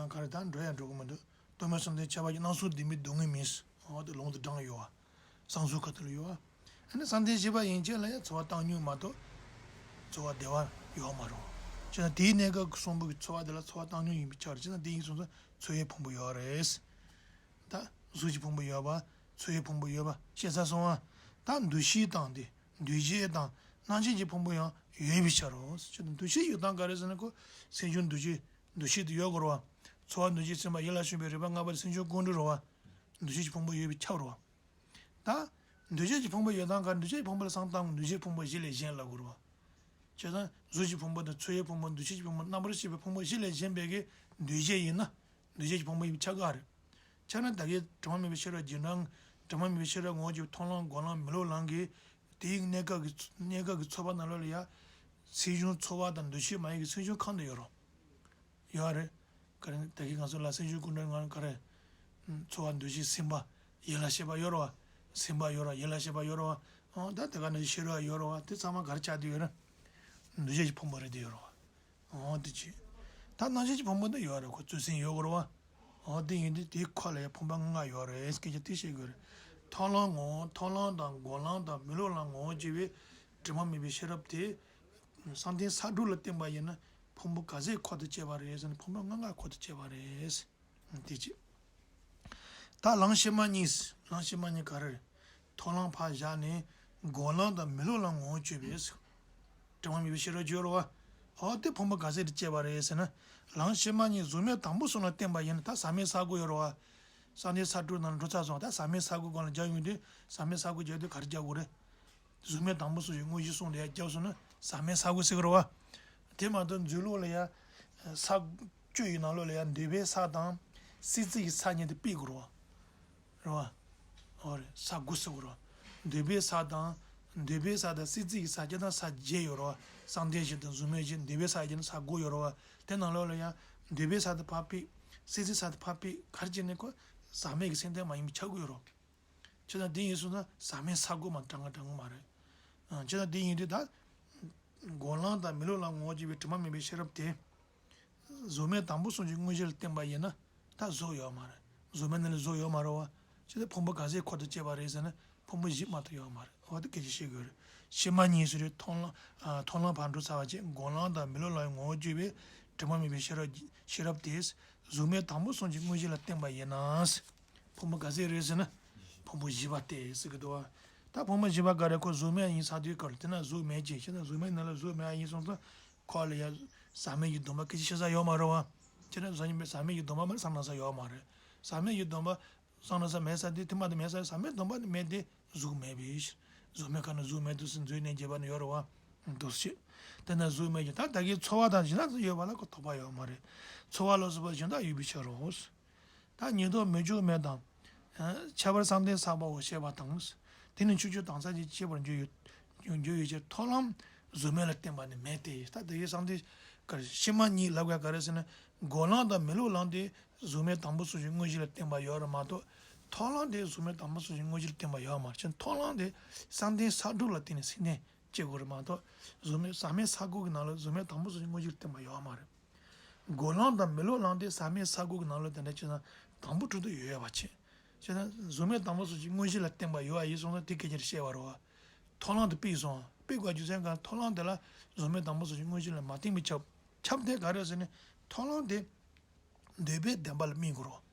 ག་རེ་ད་འགྲོ་ཡང་འགྲོ་གི་མི་འདུག་རྟོག་མེད་གསུམ་ལྡན་ཁྱད་པར་གྱི་སྣང་ཚུལ་བདེན་པའི་སྡུག་བསྔལ་མིན། འོ་དེ་ལུང་དང་གྲངས་ཡོད་བ། གསང་གསུམ་ཁ་ཐུག་ལ་ཡོད་བ། ཨ་ནི་བསམ་གཏན་བཞི་པ་ཡན་ཆད་ལ་ཡང་ཚོར་བ་བཏང་སྙོམས་མ་གཏོགས། ཚོར་བ་བདེ་བ་ཡོད་མ་རེད། བྱས་ན་དེའི་གནས་སྐབས་ཀྱི་གསུམ་པོ་གི་ཚོར་བ་དེ་ལ་ཚོར་བ་བཏང་སྙོམས་ཡིན་པས་ཁྱབ་རེད། བྱས་ན་དེ་ཡིན་སོང་ཙང་ཚོར་བའི་ཕུང་པོ་ཡོད་རེད། ད་གཟུགས་ཀྱི་ཕུང་པོ་ཡོད་པ། ཚོར་བའི་ཕུང་པོ་ཡོད་པ་ཤེས་ཚར་སོང་ང་། ད་འདུ་ཤེས་དང་དེ་འདུ་བྱེད་དང་སྣང་མཆེད་ཀྱི་ཕུང་པོ་ཡང་ཡོད་པའི་ཕྱིར་རོ། ཅེས་དང་འདུ་ཤེས་ཡོད་སྟངས་ག་རེ་ཟེར་ན་ཁོ་སེམས་བྱུང་འདུ་བྱེད་འདུ་ཤེས་དེ་ཡོད་དགོས་རེད་བ། ཚོར་བ་འདུ་བྱེད་སེམས་པ་ཡིད་ལ་ཞེན་པའི་རེག་པ་ལྔ་པ་དེ་སེམས་བྱུང་ཀུན་འདུས་རེད་བ། འདུ་ཤེས་ཀྱི་ཕུང་པོ་ཡོད་པས་ཁྱབ་རེད་བ། ད་ འདུ་བྱེད་ཀྱི་ཕུང་པོ་ཡོད་དང་ག་འདུ་བྱེད་ཀྱི་ཕུང་པོ་ལ་བསམ་བཏང་འདུ་བྱེད་ཕུང་པོ་བཞི་ལས་གཞན་ལབ་དགོས་རེད་བ། བྱས་ཙང་གཟུགས་ཀྱི་ཕུང་པོ་དང་ཚོར་བའི་ཕུང་པོ་འདུ་བྱེད་ཀྱི་ཕུང་པོ་རྣམ་པར་ཤེས་པའི་ཕུང་པོ་བཞི་ལས་གཞན་པའི་གི་འདུ་བྱེད་ཡིན་ན། འདུ་བྱེད་ཀྱི་ཕུང་པོ་ཡིན་པའི་ཆ་ག་རེད། ཆ་ན་ད་གའི་དྲི་མ་མེད་པའི་ཤེས་རབ་རྗེས་འབྲང་། དྲི་མ་མེད་པའི་ཤེས་རབ་ངོ་བོ་ཀྱི་མཐོང་ལམ་སྒོམ་ལམ་མི་སློབ་ལམ་གྱི་དེའི་གནས་སྐབས་ཀྱི་གནས་སྐབས་ཀྱི་ཚོར་བ་ནང་ལོགས་ལ་ཡ། སེམས་བྱུང་ཚོར་བ་དང་འདུ་ཤེས་མ་ཡིན་གྱི་སེམས་བྱུང་གང་དུ་ཡོད་རུང་། ཡོད་རེད། ག་རེ་ད་གིན་ང་ཚོ་ལ་སེམས་བྱུང་ཀུན་འདྲ་ངང་ག་རེ། ཚོར་བ་འདུ་ཤེས་སེམས་པ། ཡིད་ལ་བྱེད་པ་ཡོད་རེད་བ། སེམས་པ་ཡོད་རེད་ཡིད་ལ་བྱེད་པ་ཡོད་རེད་བ། ཨོ་ད་དེ་ག་ནས་ཤེས་རབ་ཡོད་རེད་བ། དེ་ཚང་མ་ག་རེ་ཆགས་བསྡད་ཡོད་རེད། འདུ་བྱེད་ཀྱི་ཕུང་པོ་རེད་དེ་ཡོད་རེད་བ། ཨོ་དེ་ཅི། ད་སྣང་ཤས་ཀྱི་ཕུང་པོ་འདི་ཡོད་རེད་ཁོ་ཚོད་སེམས་ཡོད་དགོས་རེད་བ། ཨོ་དེ་ཡིན་དུས་དེའི་ཁ་ལ་ཡ་ཕུང་པོ་ལྔ་ཡོད་རེད་སྐད་ཆ་དེ་བཤད་དགོས་རེད། མཐོང་ལམ་ངོ་བོ་མཐོང་ལམ་དང་སྒོམ་ལམ་དང་མི་སློབ་ལམ་ངོ་བོ་བརྗོད་པའི་དྲི་མ་མེད་པའི་ཤེས་རབ་དེ། བསམ་གཏན་ས་དྲུག་ལ་བརྟེན་པ་ཡིན་ན་ཕུང་པོ་ག་ཚད་འཁོར་དུ་བཅད་པ་རེད་ཟེར་ན་ཕུང་པོ་ལྔ་ལྔ་འཁོར་དུ་བཅད་པ་རེད། དེ་གཅིག་ད་ལམ་ཕྱི་མ་གཉིས། ལམ་ཕྱི་མ་གཉིས་ག་རེ་རེད། མཐོང་ལམ་ཕར་བཞག་ནས་སྒོམ་ལམ་དང་མི་སློབ་ལམ་ངོ་བོ་བརྗོད་པས། དྲི་མ་མེད་པའི་ཤེས་རབ་བརྗོད་རོ་བ། ཨོ་དེ་ཕུང་པོ་ག་ཚད་དུ་བཅད་པ་རེད་ཟེར་ན། ལམ་ཕྱི་མ་གཉིས་གཟུགས་མེད་དང་པོ་གསུམ་ལ་བརྟེན་པ་ཡིན་ན་ད་ཟག་མེད་ས་དགུ་ཡོད་རོ་བ། བསམ་གཏན་ས་དྲུག་ནང་ལ་འགྲོ་ཚར་སོང་ད་ཟག་མེད་ས་དགུ་སྒང་ལ་རྒྱག་ཡོང་དུས་ཟག་མེད་ས་དགུ་རྒྱག་དུས་ག་རེ་རྒྱག་དགོས་རེད། གཟུགས་མེད་དང་པོ་གསུམ་གྱི་དངོས་གཞི་གསུམ་དེ་ཡར་བརྒྱབ་སོང་ན་ཟག་མེད་ས་དགུ་ཟེར་གི་རེད་བ། དེ་མ་གཏོགས་མཛོད་ལུགས་ལ་ཡ། ས་བཅུ་ཡི་ནང་ལོགས་ལ་ཡ་འདོད་པའི་ས་དང་། སྲིད་རྩེ་ཡི་ས་གཉིས་དེ་སྤེལ་དགོས་རེད་བ། རེད་བ། འོ་རེད་ས་དགུ་ཟེར་གི་རེད་བ། འདོད་པའི་ས་དང་། འདོད་པའི་ས་དང་སྲིད་རྩེ་ཡི་ས་སྐྱེ་དང་ས་བརྒྱད་ཡོད་རེད་བ། བསམ་གཏན་བཞི་དང་གཟུགས་མེད་བཞི་འདོད་པའི་ས་ཡི་ས་དགུ་ཡོད་རེད་བ། དེ་ནང་ལོགས་ལ་ཡ། འདོད་པའི་ས་དེ་ཕར་སྤེལ། སྲིད་རྩེ་ས་དེ་ཕར་སྤེལ་ག་རེ་བྱས་ནས་ཁོ། ཟག་མེད་ཀྱི་སེམས་རྟེན་མ་ཡིན་པ་ཆགས་ཀྱི་ཡོད་རེད་བ། བྱས་ཙང་དེ་ཡིན་སོང་ཙང་ཟག་མེད་ས་དགུ་མ་གྲངས་ཀ་གྲངས་ཀ་མ་རེད། ཨ། བྱས་ཙང་དེ་ཡིན་དུས་ད། སྒོམ་ལམ་དང་མི་སློབ་ལམ་ངོ་བོ་བརྗོད་པའི་དྲི་མ་མེད་པའི་ཤེས་རབ་དེ། གཟུགས་མེད་དང་པོ་གསུམ་གྱི་དངོས་གཞི་ལ་བརྟེན་པ་ཡིན་ན་ད་གཟུགས་ཡོད་མ་རེད། གཟུགས་མེད་ནང་ལ་གཟུགས་ཡོད་མ་རེད་བ། བྱས་ཙང་ཕུང་པོ་ག་ཚད་འཁོར་དུ་བཅད་པ་རེད་ཟེར་ན་ཕུང་པོ་བཞི་མ་གཏོགས་ཡོད་མ་རེད། འོ་དེ་སྐད་ཆ་བཤད་དགོས་རེད། ཕྱི་མ་གཉིས་སུ་རེད་མཐོང་ལམ། ཨ། མཐོང་ལམ་ཕར་འགྲོ་ཚར་བ་བྱས་སྒོམ་ལམ་དང་མི་སློབ་ལམ་ངོ་བོ་བརྗོད་པའི་དྲི་མ་མེད་པའི་ཤེས་རབ་ཤེས་རབ་དེས་གཟུགས་མེད་དང་པོ་གསུམ་གྱི་དངོས་གཞི་ལ་བརྟེན་པ་ཡིན་ན། ཕུང་པོ་ག་ཚད་རེད་ཟེར་ན། ཕུང་པོ་བཞི་པ་སྟེ་ཟེར་གི་འདུག་བ། ད་ཕུང་པོ་བཞི་པ་ག་རེ་ཁོ་གཟུགས་མེད་ཡིན་ས་དུས་སྐབས་དེ་ན་གཟུགས་མེད་ཅེས་བྱས་ན་གཟུགས་མེད་ནང་ལ་གཟུགས་མེད་ཡིན་སོང་ཙང་ཁོ་ལ་ཡ་ཟག་མེད་ཀྱི་སྡོམ་པ་སྐད་ཆ་བཤད་ས་ཡོད་མ་རེད་བ། བྱས་ན་ཟག་མེད་ཟག་མེད་ཀྱི་སྡོམ་པ་མ་བསམ་ན་ས་ཡོད་མ་རེད། ཟག་མེད་ཀྱི་སྡོམ་པ་བསམ་ན་ས་མེད་ས་དེ་དེ་མ་དེ་མེད་ས་ཟག་མེད་སྡོམ་པ་དེ་མེད་དེ་གཟུགས་མེད་པའི་ཕྱིར། གཟུགས་མེད་ཁ་ན་གཟུགས་མེད་དུ་ཟིན་མཛོད་ནས་རྒྱས་པ་ནི་ཡོད་རེད་བ། འདུག་ཤེས། དེ་ན་གཟུགས་མེད་ཀྱི་ད་ད་གའི་ཚོར་བ་དང་བཞིན་ན་ཡོད་པ་ལ་ཁོ་དོགས་པ་ཡོད་མ་རེད། ཚོར་བ་ལ་སོགས་པ་གཞན་དག་ཡོད་པའི་ཕྱིར་རོ། ད་ཉིད་རྟོག་མི་འཇུག་མེད་དང་། ཁྱད་པར་བསམ་གཏན་བསགས་པའོ་ཞེས་པ་དང་། དེ་ནི་ཆོས་ཅན་དོན་གསལ་གྱི་ཁྱད་པར་འཇུག་ཡོད་འཇུག་ཡོད་ཕྱིར་མཐོང་ལམ་གཟུགས་མེད་ལ་བརྟེན་པ་ནི་མེད་དེ། ད་དེ་ཡི་བསམ་གཏན་ག་རེ་ཕྱི་མ་གཉིས་ལབ་དགོས་ག་རེ་ཟེར་ན། སྒོམ་ལམ་དང་མི་སློབ་ལམ་དེ་གཟུགས་མེད་དང་པོ་གསུམ་གྱི་དངོས་གཞི་ལ་བརྟེན་པ་ཡོད་རེད་མ་གཏོགས། མཐོང་ལམ་དེ་གཟུགས་མེད་དང་པོ་གསུམ་གྱི་དངོས་གཞི་ལ་བརྟེན་པ་ཡོད་མ་རེད། མཐོང་ལམ་དེ་བསམ་གཏན་ས་དྲུག་ལ་བརྟེན་ནས་སེམས་གཏན་སྐྱེ་དགོས་རེད་མ་གཏོགས། གཟུགས་མེད་ཟག་མེད་ས་དགུ་གི་ནང་ལ་གཟུགས་མེད་དང་པོ་གསུམ་གྱི་དངོས་གཞི་ལ་བརྟེན་པ་ཡོད་མ་རེད། སྒོམ་ལམ་དང་མི་སློབ་ལམ་དེ་ཟག་མེད་ས་དགུ་གི་ནང་ལ་དེ་འདྲ་བྱས་ན་དང་པོ་གྲུབ་ཏུ་ཡོད་ཡོད་པ་བྱས། བྱས་ན་གཟུགས་མེད་དང་པོ་གསུམ་གྱི་དངོས་གཞི་ལ་བརྟེན་པ་ཡོད་པ་ཡིན་སོང་ན་དེ་སྐད་ཆ་བཤད་པ་རེད་བ། མཐོང་ལམ་དུ་སྤེལ་སོང་། སྤེལ་དགོས་རྒྱུ་མཚན་གང་མཐོང་ལམ་དེ་ལ་གཟུགས་མེད་དང་པོ་གསུམ་གྱི་དངོས་གཞི་ལ་མ་བརྟེན་པའི་ཁྱབ། ཁྱབ་དེ་ག་རེ་ཟེར་ན་མཐོང་ལམ་དེ་འདོད་པའི་བདེན་པ་ལ་དམིགས་དགོས་རེད་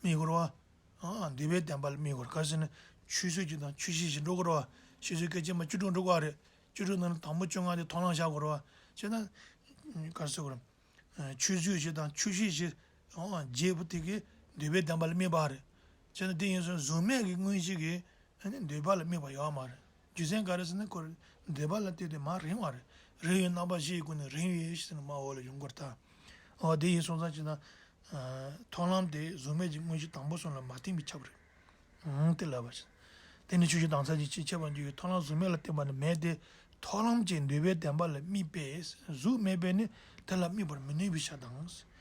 བ། དམིགས་དགོས་རེད་བ། ཨ། འདོད་པའི་བདེན་པ་ལ་དམིགས་དགོས་རེད། ག་རེ་ཟེར་ན་ཆོས་བཟོད་བཞི་དང་ཆོས་ཤེས་བཞི་འགྲོ་དགོས་རེད་བ། ཆོས་བཟོད་སྐད་ཅིག་མ་བཅུ་དྲུག་འགྲོ་དགོས་རེད། བཅུ་དྲུག་ནང་ལ་དང་པོ་བཅོ་ལྔ་དེ་མཐོང་ལམ་བཞག་དགོས་རེད་བ། བྱས་ན། ག་རེ་ཟེར་དགོས་རེད། ཆོས་བཟོད་བཞི་དང་ཆོས་ཤེས་བཞི། འོ་བརྗེ་པོ་དེ་གིས་འདོད་པའི་བདེན་པ་ལ་དམིགས་པ་རེད། བྱས་ན་དེ་ཡིན་སོང་གཟུགས་མེད་ཀྱི་དངོས་གཞི་གིས་ཨ་ནི་འདོད་པ་ལ་དམིགས་པ་ཡོད་མ་རེད། རྒྱུ་མཚན་ག་རེ་ཟེར་ན་ཁོ་འདོད་པ་ལ་ལྟོས་ཏེ་མར་རིང་བ་རེད། རིང་བའི་རྣམ་པ་བཞི་ཡི་སྒོ་ནས་རིང་བའི་ཞེས་ཟེར་ན་མར་འོག་ལ་ཡོང་དགོས་རེད་ད། འོ་དེ་ཡིན་སོང་ཙང་བྱས་ན། མཐོང་ལམ་དེ་གཟུགས་མེད་ཀྱི་དངོས་གཞི་དང་པོ་གསུམ་ལ་མ་བརྟེན་པའི་ཁྱབ་རེད། ཨང་། དེ་ལབ་པ་ཞིག་དེ་ནི་ཆོས་ཅན་དོན་གསལ་གྱི་ཕྱིར་ཁྱབ་པར་འགྱུར་བའི་མཐོང་ལམ་གཟུགས་མེད་ལ་བརྟེན་པ་ནི་མེད་དེ། མཐོང་ལམ་གྱི་འདོད་པའི་བདེན་པ་ལ་དམིགས་པས་གཟུགས་མེད་པས་ནི་དེ་ལ་དམིགས་པར་མི་ནུས་པའི་ཕྱིར་དང་།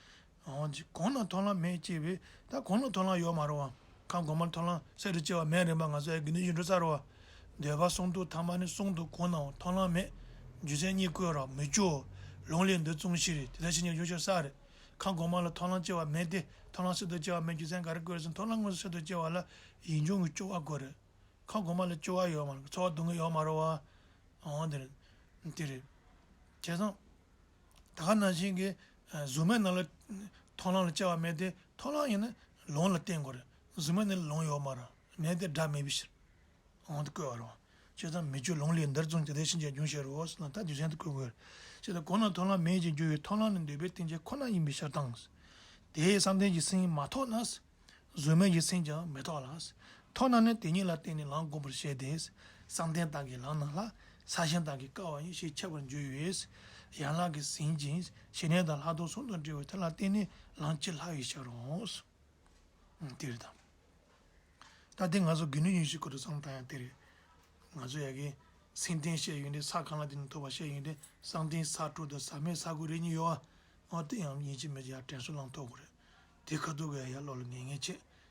འོ་ཅི། གོང་ན་མཐོང་ལམ་མེད་ཅེས་པས་ད་གོང་ན་མཐོང་ལམ་ཡོད་མ་རེད་བ། ཁམས་གོང་མར་མཐོང་ལམ་གསལ་དུ་སྐྱེ་བ་མེད་རེད་པ། ང་ཚོ་ཡ་དགེ་འདུན་ཞིག་འགྲོ་ཚར་རེད་བ། འདོད་པ་གསུམ་དུ་ཐ་མ་ནི་གསུམ་དུ་གོང་ནའང་མཐོང་ལམ་མེད། རྒྱུ་མཚན་གཉིས་བཀོད་ར་མི་སྐྱོ། ལོང་ལས་འདི་ཙམ་ཞིག་རེད། དེ་ལྟར་ཕྱིན་ཅི་འབྱུང་ཕྱིར་གསལ་རེད། ཁམས་གོང་མ་ལ་མཐོང་ལམ་སྐྱེ་བ་མེད་དེ། མཐོང་ལམ་གསལ་དུ་སྐྱེ་བ་མེད་རྒྱུ་མཚན་ག་རེ་དགོས་རེད་ཟེར་ན་མཐོང་ལམ་དངོས་སུ་གསལ་དུ་སྐྱེ་བ་ལ་ཡིད་འབྱུང་གི་སྐྱོ་བ་དགོས་རེད། ཁམས་གོང་མ་ལ་སྐྱོ་བ་ཡོད་མ་རེད། ཚོར་བ་སྡུག་བསྔལ་ཡོད་མ་རེད་བ། འོ་དེ་རེད། དེ་རེད། བྱས་ཙང་། ད་ག་ནང་བཞིན་གྱི། གཟུགས་མེད་ནང་ལ། མཐོང་ལམ་ལ་སྐྱེ་བ་མེད་དེ་མཐོང་ལམ་ཡིན་ན་ལོང་ལ་བརྟེན་དགོས་རེད། གཟུགས་མེད་ནང་ལ་ལོང་ཡོད་མ་རེད། མེད་དེ་སྒྲ་མེད་པའི་ཕྱིར། འོང་དུ་བཀོད་པ་རེད། བྱས་ཙང་མི་སྐྱོ་ལོང་ལས་འདི་ཙམ་ཞིག་དེ་ཕྱིན་ཅི་འབྱུང་ཕྱིར་རོ་ཟེར་ན་ད་རྒྱུ་མཚན་དུ་བཀོད་དགོས། བྱས་ཙང་གོང་ན་མཐོང་ལམ་མེད་ཅེས་འགྱུར་བའི་མཐོང་ལམ་ནི་འདོད་པའི་རྟེན་ཅན་ཁོ་ན་ཡིན་པའི་ཕྱིར་དང་། དེས་བསམ་གཏན་གྱི་སེམས་མ་ཐོགས་ན། གཟུགས་མེད་ཀྱི་སེམས་ཀྱང་མི་ཐོགས་ལ། ཐོབ་ན་ནི་དེ་ཉིད་ལ་བརྟེན་ནས་ལམ་བསྒོམ་པར་བྱེད་དེ། བསམ་གཏན་དག་གི་ལམ་རྣམས་ལ་ས་ཞིང་དག་གི་དཀའ་བ་ཡིན་ཞེས་ཁྱབ་པར་འགྱུར་བས། ཡན་ལག་གིས་ཟིན་ཅིང་ཞི་གནས་དང་ལྷག་མཐོང་གསུམ་དང་འབྲེལ་བའི་དེ་ལ་བརྟེན་ནས་ལམ་ཅི་ལྷག་ཡོད་ཤར་རོ། ཨང་། དེ་རེད་དམ། ད་དེ་ང་ཚོ་དགེ་འདུན་ཉི་ཤུའི་སྐོར་དུ་བསམ་བཏང་ཡང་དེ་རེད། ང་ཚོ་ཡ་གི་སེམས་རྟེན་བཤད་ཡོང་དུས་ས་གང་ལ་དེ་ནས་ཐོབ་པ་བཤད་ཡོང་དུས་བསམ་གཏན་ས་དྲུག་དང་ཟག་མེད་ས་དགུ་རེ་གཉིས་ཡོད་ཨ། འོ་དེ་ཡང་ཡིན་གཅིག་མིན་གཅིག་ཡར་དྲན་གསོ་བླང་ཐུབ་དགོས་རེད། དེ་ཁ་ཐུག་གི་ཡར་བློ་ལ་ངེས་ངེས་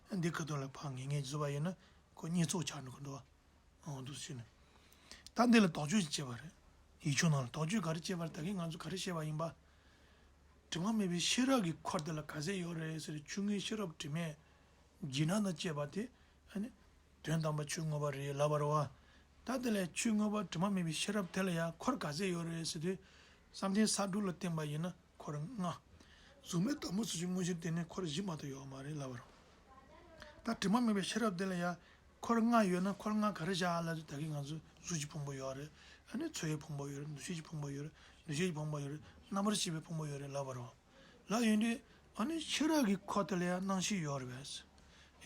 བྱེད། འདི་ཁ་ཐུག་ལ་ཕར་ངེས་ངེས་བཟོ་བ་ཡིན་ན་ཁོ་གཉིས་ཚོགས་ཆགས་འགྲོ་གི་འདུག་ཨ། འོ་འདུག་ཟེར་ནས། ད་འདི་ལ་དོགས་གཅོད་ཅིག་བྱེད་པ་རེད། ཡིག་ཆུང་ནང་ལ་དོགས་གཅོད་ག་རེ་བྱེད་པ་རེད། ད་གིན་ང་ཚོ་ག་རེ་བཤད་པ་ཡིན་པ། དྲི་མ་མེད་པའི་ཤེས་རབ་ཀྱི་འཁོར་དེ་ལ་ག་ཚད་ཡོད་རེད་ཟེར། ཆོས་མངོན་ཤེས་རབ་དྲི་མེད་བྱིན་རླབས་དང་བཅས་པ་དེ་ཨ་ནི་དོན་དམ་པ་ཆོས་མངོན་པ་རེད་ལབ་པ་རེད་བ། ད་དེ་ལས་ཆོས་མངོན་པ་དྲི་མ་མེད་པའི་ཤེས་རབ་དེ་ལ་ཡང་འཁོར་ག་ཚད་ཡོད་རེད་ཟེར་དུས། བསམ་གཏན་ས་དྲུག་ལ་བརྟེན་པ་ཡིན་ན་འཁོར་ལྔ། གཟུགས་མེད་དྭངས་མ་སོགས་ཀྱི་མངོན་ཤེས་དེ་ནི་འཁོར་བཞི་མ་གཏོགས་ཡོད་མ་རེད་ལབ་པ་རེད། ད་དྲི་མ་མེད་པའི་ཤེས་རབ་དེ་ལ་ཡང་འཁོར་ལྔ་ཡོད་ན་འཁོར་ལྔ་ག་རེ་བཞག་ལབ་དུས། ད་གིན་ང་ཚོ་གཟུགས་ཀྱི་ཕུང་པོ་ཡོད་རེད། ཨ་ནི་ཚོར་བའི་ཕུང་པོ་ཡོད་རེད། འདུ་ཤེས་ཀྱི་ཕུང་པོ་ཡོད་རེད། འདུ་ཤེས་ཀྱི་ཕུང་པོ་ཡོད་རེད། རྣམ་པར་ཤེས་པའི་ཕུང་པོ་ཡོད་རེད་ལབ་པ་རེད། ལབ་ཡོང་དུས་ཨ་ནི་ཤེས་རབ་ཀྱི་འཁོར་དེ་ལ་ཡང་རྣམ་ཤེས་ཡོད་རེད་པས།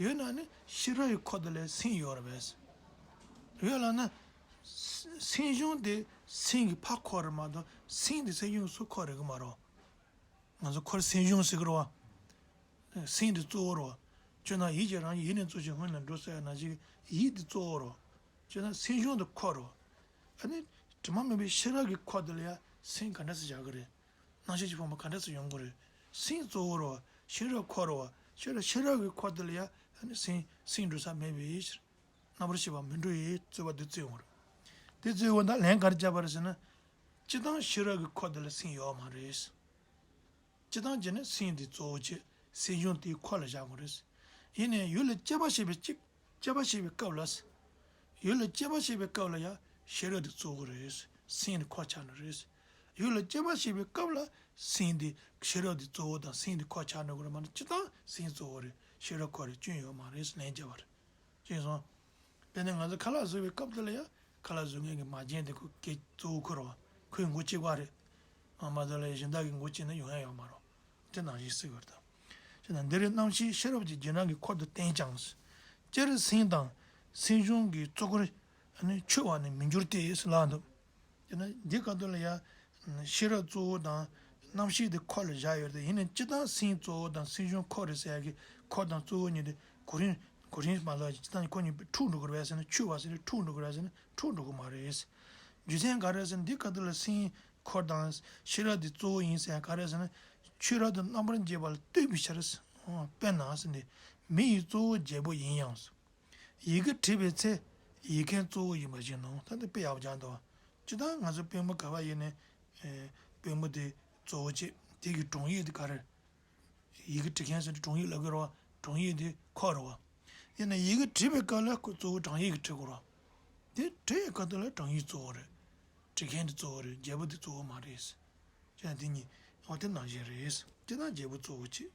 ཡོད་ན་ནི་ཤེས་རབ་ཀྱི་འཁོར་དེ་ལ་སེམས་ཡོད་རེད་པས། ཡོད་ལབ་ན། སེམས་བྱུང་དེ་སེམས་ཀྱི་ཕར་འཁོར་རེད་མ་གཏོགས་སེམས་དེ་སེམས་བྱུང་སུ་འཁོར་རེད་གི་མ་རེད། ང་ཚོ་འཁོར་སེམས་བྱུང་ཟེར་གི་རེད་བ། སེམས་དེ་གཙོ་བོ་རེད་བ། ཁྱོད་ན་ཡིད་ཀྱི་རང་བཞིན་ཡེ་ནས་རྩོལ་ཞིང་སྔོན་ལ་འགྲོ་ཟེར་ཡ་ནང་བཞིན་ཡིད་དེ་གཙོ་བོ་རེད་བ། ཁྱོད་ན་སེམས་བྱུང་དེ་འཁོར་རེད་བ། ཨ་ནི་དྲི་མ་མེད་པའི་ཤེས་རབ་ཀྱི་འཁོར་དེ་ལ་ཡ་སེམས་ག་འདྲ་སེ་བཞག་གི་རེད། རྣམ་ཤེས་ཀྱི་ཕུང་པོ་ག་འདྲ་སེ་ཡོང་གི་རེད། སེམས་གཙོ་བོ་རེད་བ། ཤེས་རབ་འཁོར་རེད་བ། ཤེས་རབ་ཤེས་རབ་ཀྱི་འཁོར་དེ་ལ་ཡ་ཨ་ནི་སེམས་སེམས་འགྲོ་ས་མེད་པའི་ཕྱིར། རྣམ་པར་ཤེས་པ་མི་འགྲོ་ཡི་རྩོད་པ་འདི་རྩོད་འོང་རེད། དེ་རྩོད་འོང་ད་ལན་ག་རེ་བརྒྱབ་པ་རེད་ཟེར་ན། སྤྱིར་བཏང་ཤེས་རབ་ཀྱི་འཁོར་དེ་ལ་སེམས་ཡོད་མ་རེད། སྤྱིར་བཏང་བྱས་ན་སེམས་དེ་གཙོ་བོ་བྱས་སེམས་བྱུང་དེའི་འཁོར་ལ་བཞག་དགོས་རེད། ཡིན་ནའི་ཡུལ་ལ་དཔྱད་པ་བྱས་པའི་གཅིག་དཔྱད་པ་བྱས་པའི་སྐབས་ལ། ཡུལ་ལ་དཔྱད་པ་བྱས་པའི་སྐབས་ལ་ཡང་ཤེས་རབ་དེ་གཙོ་བོ་རེད། སེམས་དེ་འཁོར་ཆགས་ནི་རེད། ཡུལ་ལ་དཔྱད་པ་བྱས་པའི་སྐབས་ལ་སེམས་དེ་ཤེས་རབ་དེ་གཙོ་བོ་དང་སེམས་དེ་འཁོར་ཆགས་ནི་དགོས་རེད་མ་གཏོགས་སྤྱིར་བཏང་སེམས་གཙོ་བོ་རེད། ཤེས་རབ་འཁོར་རེད་སྐྱོན་ཡོད་མ་རེད་ལན་བརྒྱབ་པ་རེད། ཅེས་གསུངས། དེ་ནས་ང་ཚོ་ཁ་ལག་བཟོ་བའི་སྐབས་དེ་ལ་ཡང་ཁ་ལག་བཟོ་མཁན་གྱི་མ་རྒན་དེ་ཁོ་སྐད་གཙོ་བོ་ཁོ་རེད་བ། ཁོའི་མགོ་གཅིག་པ་རེད། ཨ་མ་དེ་ལ་གཞན་དག་གི་མགོ་གཅིག་ན་ཡོང་ཡ་ཡོད་མ་རེད། དེ་ནང་བཞིན་སྲིད་པར་དང་། ཅེ་ན་འདིར་རྣམ་ཤེས་ཤེས་རབ་ཀྱི་བྱིན་རླབས་ཀྱི་འཁོར་དུ་བསྟན་ཀྱང་། སྤྱིར་སེམས་དང་སེམས་བྱུང་གི་གཙོ་འཁོར་ནི་འཆོལ་བར་ནི་མི་འགྱུར་ཏེ་ལབ་འདུག་དེ་ན་འདི་སྐབས་དུ་ལ་ཡང་ཤེས་རབ་གཙོ་བོ་དང་རྣམ་ཤེས་དེ་འཁོར་ལ་བཞག་ཡོད་དེ། ཡིན་ནའི་སྤྱིར་བཏང་སེམས་གཙོ་བོ་དང་སེམས་བྱུང་འཁོར་རེད་ཟེར་ཡ་གི་འཁོར་དང་གཙོ་བོ་གཉིས་དེ་གོ་རིམ་གོ་རིམ་མ་ལ་སྤྱིར་བཏང་ཁོ་གཉིས་འཁྲུག་འགྲོ་གི་རེད་ཟེར་ན་འཆོལ་བ་ཟེར་ནས་འཁྲུག་འགྲོ་གི་རེད་ཟེར་ན་འཁྲུག་འགྲོ་གི་མ་རེད། རྒྱུ་མཚན་ག་རེ་ཟེར་ན་འདི་སྐབས་དུ་ལ་སེམས་འཁོར་དང་ཤེས་རབ་དེ་གཙོ་བོ་ཡིན་ཟེར་ཡ་ག་རེ་ཟེར་ན། ཆོས་རབ་ཏུ་རྣམ་པར་འབྱེད་པ་ལ་ལྟོས་པའི་ཕྱིར། དཔེར་ན་ཟེར་ནས་མི་ཡི་གཙོ་བོ་བྱེད་པོ་ཡིན་ཡང་། ཡི་གེ་བྲིས་པའི་ཚེ་ཡི་གེ་གཙོ་བོ་ཡིན་པ་བཞིན་ནོ། ད་འདི་དཔེ་ཡག་པོ་སྦྱར་འདུག་སྤྱིར་བཏང་ང་ཚོ་དཔོན་པོ་ག་པར་ཡིན་ནའི་དཔོན་པོ་དེ་གཙོ་བོ་བྱེད་དེ་གི་དྲུང་ཡིག་དེ་ག་རེ། ཡི་གེ་འབྲི་མཁན་ཟེར་དུས་དྲུང་ཡིག་ལབ་ཀྱི་རེད་བ། དྲུང་ཡིག་དེ་ཁོ་རེད་བ། ཡིན་ན་ཡི་གེ་འབྲི་བའི་སྐབས་ལ་ཁོ་གཙོ་བོ་དྲང་ཡིག་གིས་འབྲི་དགོས་རེད་བ། དེ་འབྲི་བའི་སྐབས་དེ་ལ་དྲང་ཡིག་གཙོ་བོ་རེད། འབྲི་མཁན་དེ་གཙོ་བོ་རེད། བྱེད་པོ་དེ་གཙོ་བོ་མ་རེད། ཅེས་དེ་གཉིས་འོ་དེ་ནང་བཞིན་རེད། སྤྱིར་བཏང་བྱེད་པོ་གཙོ་བོ་བྱེད།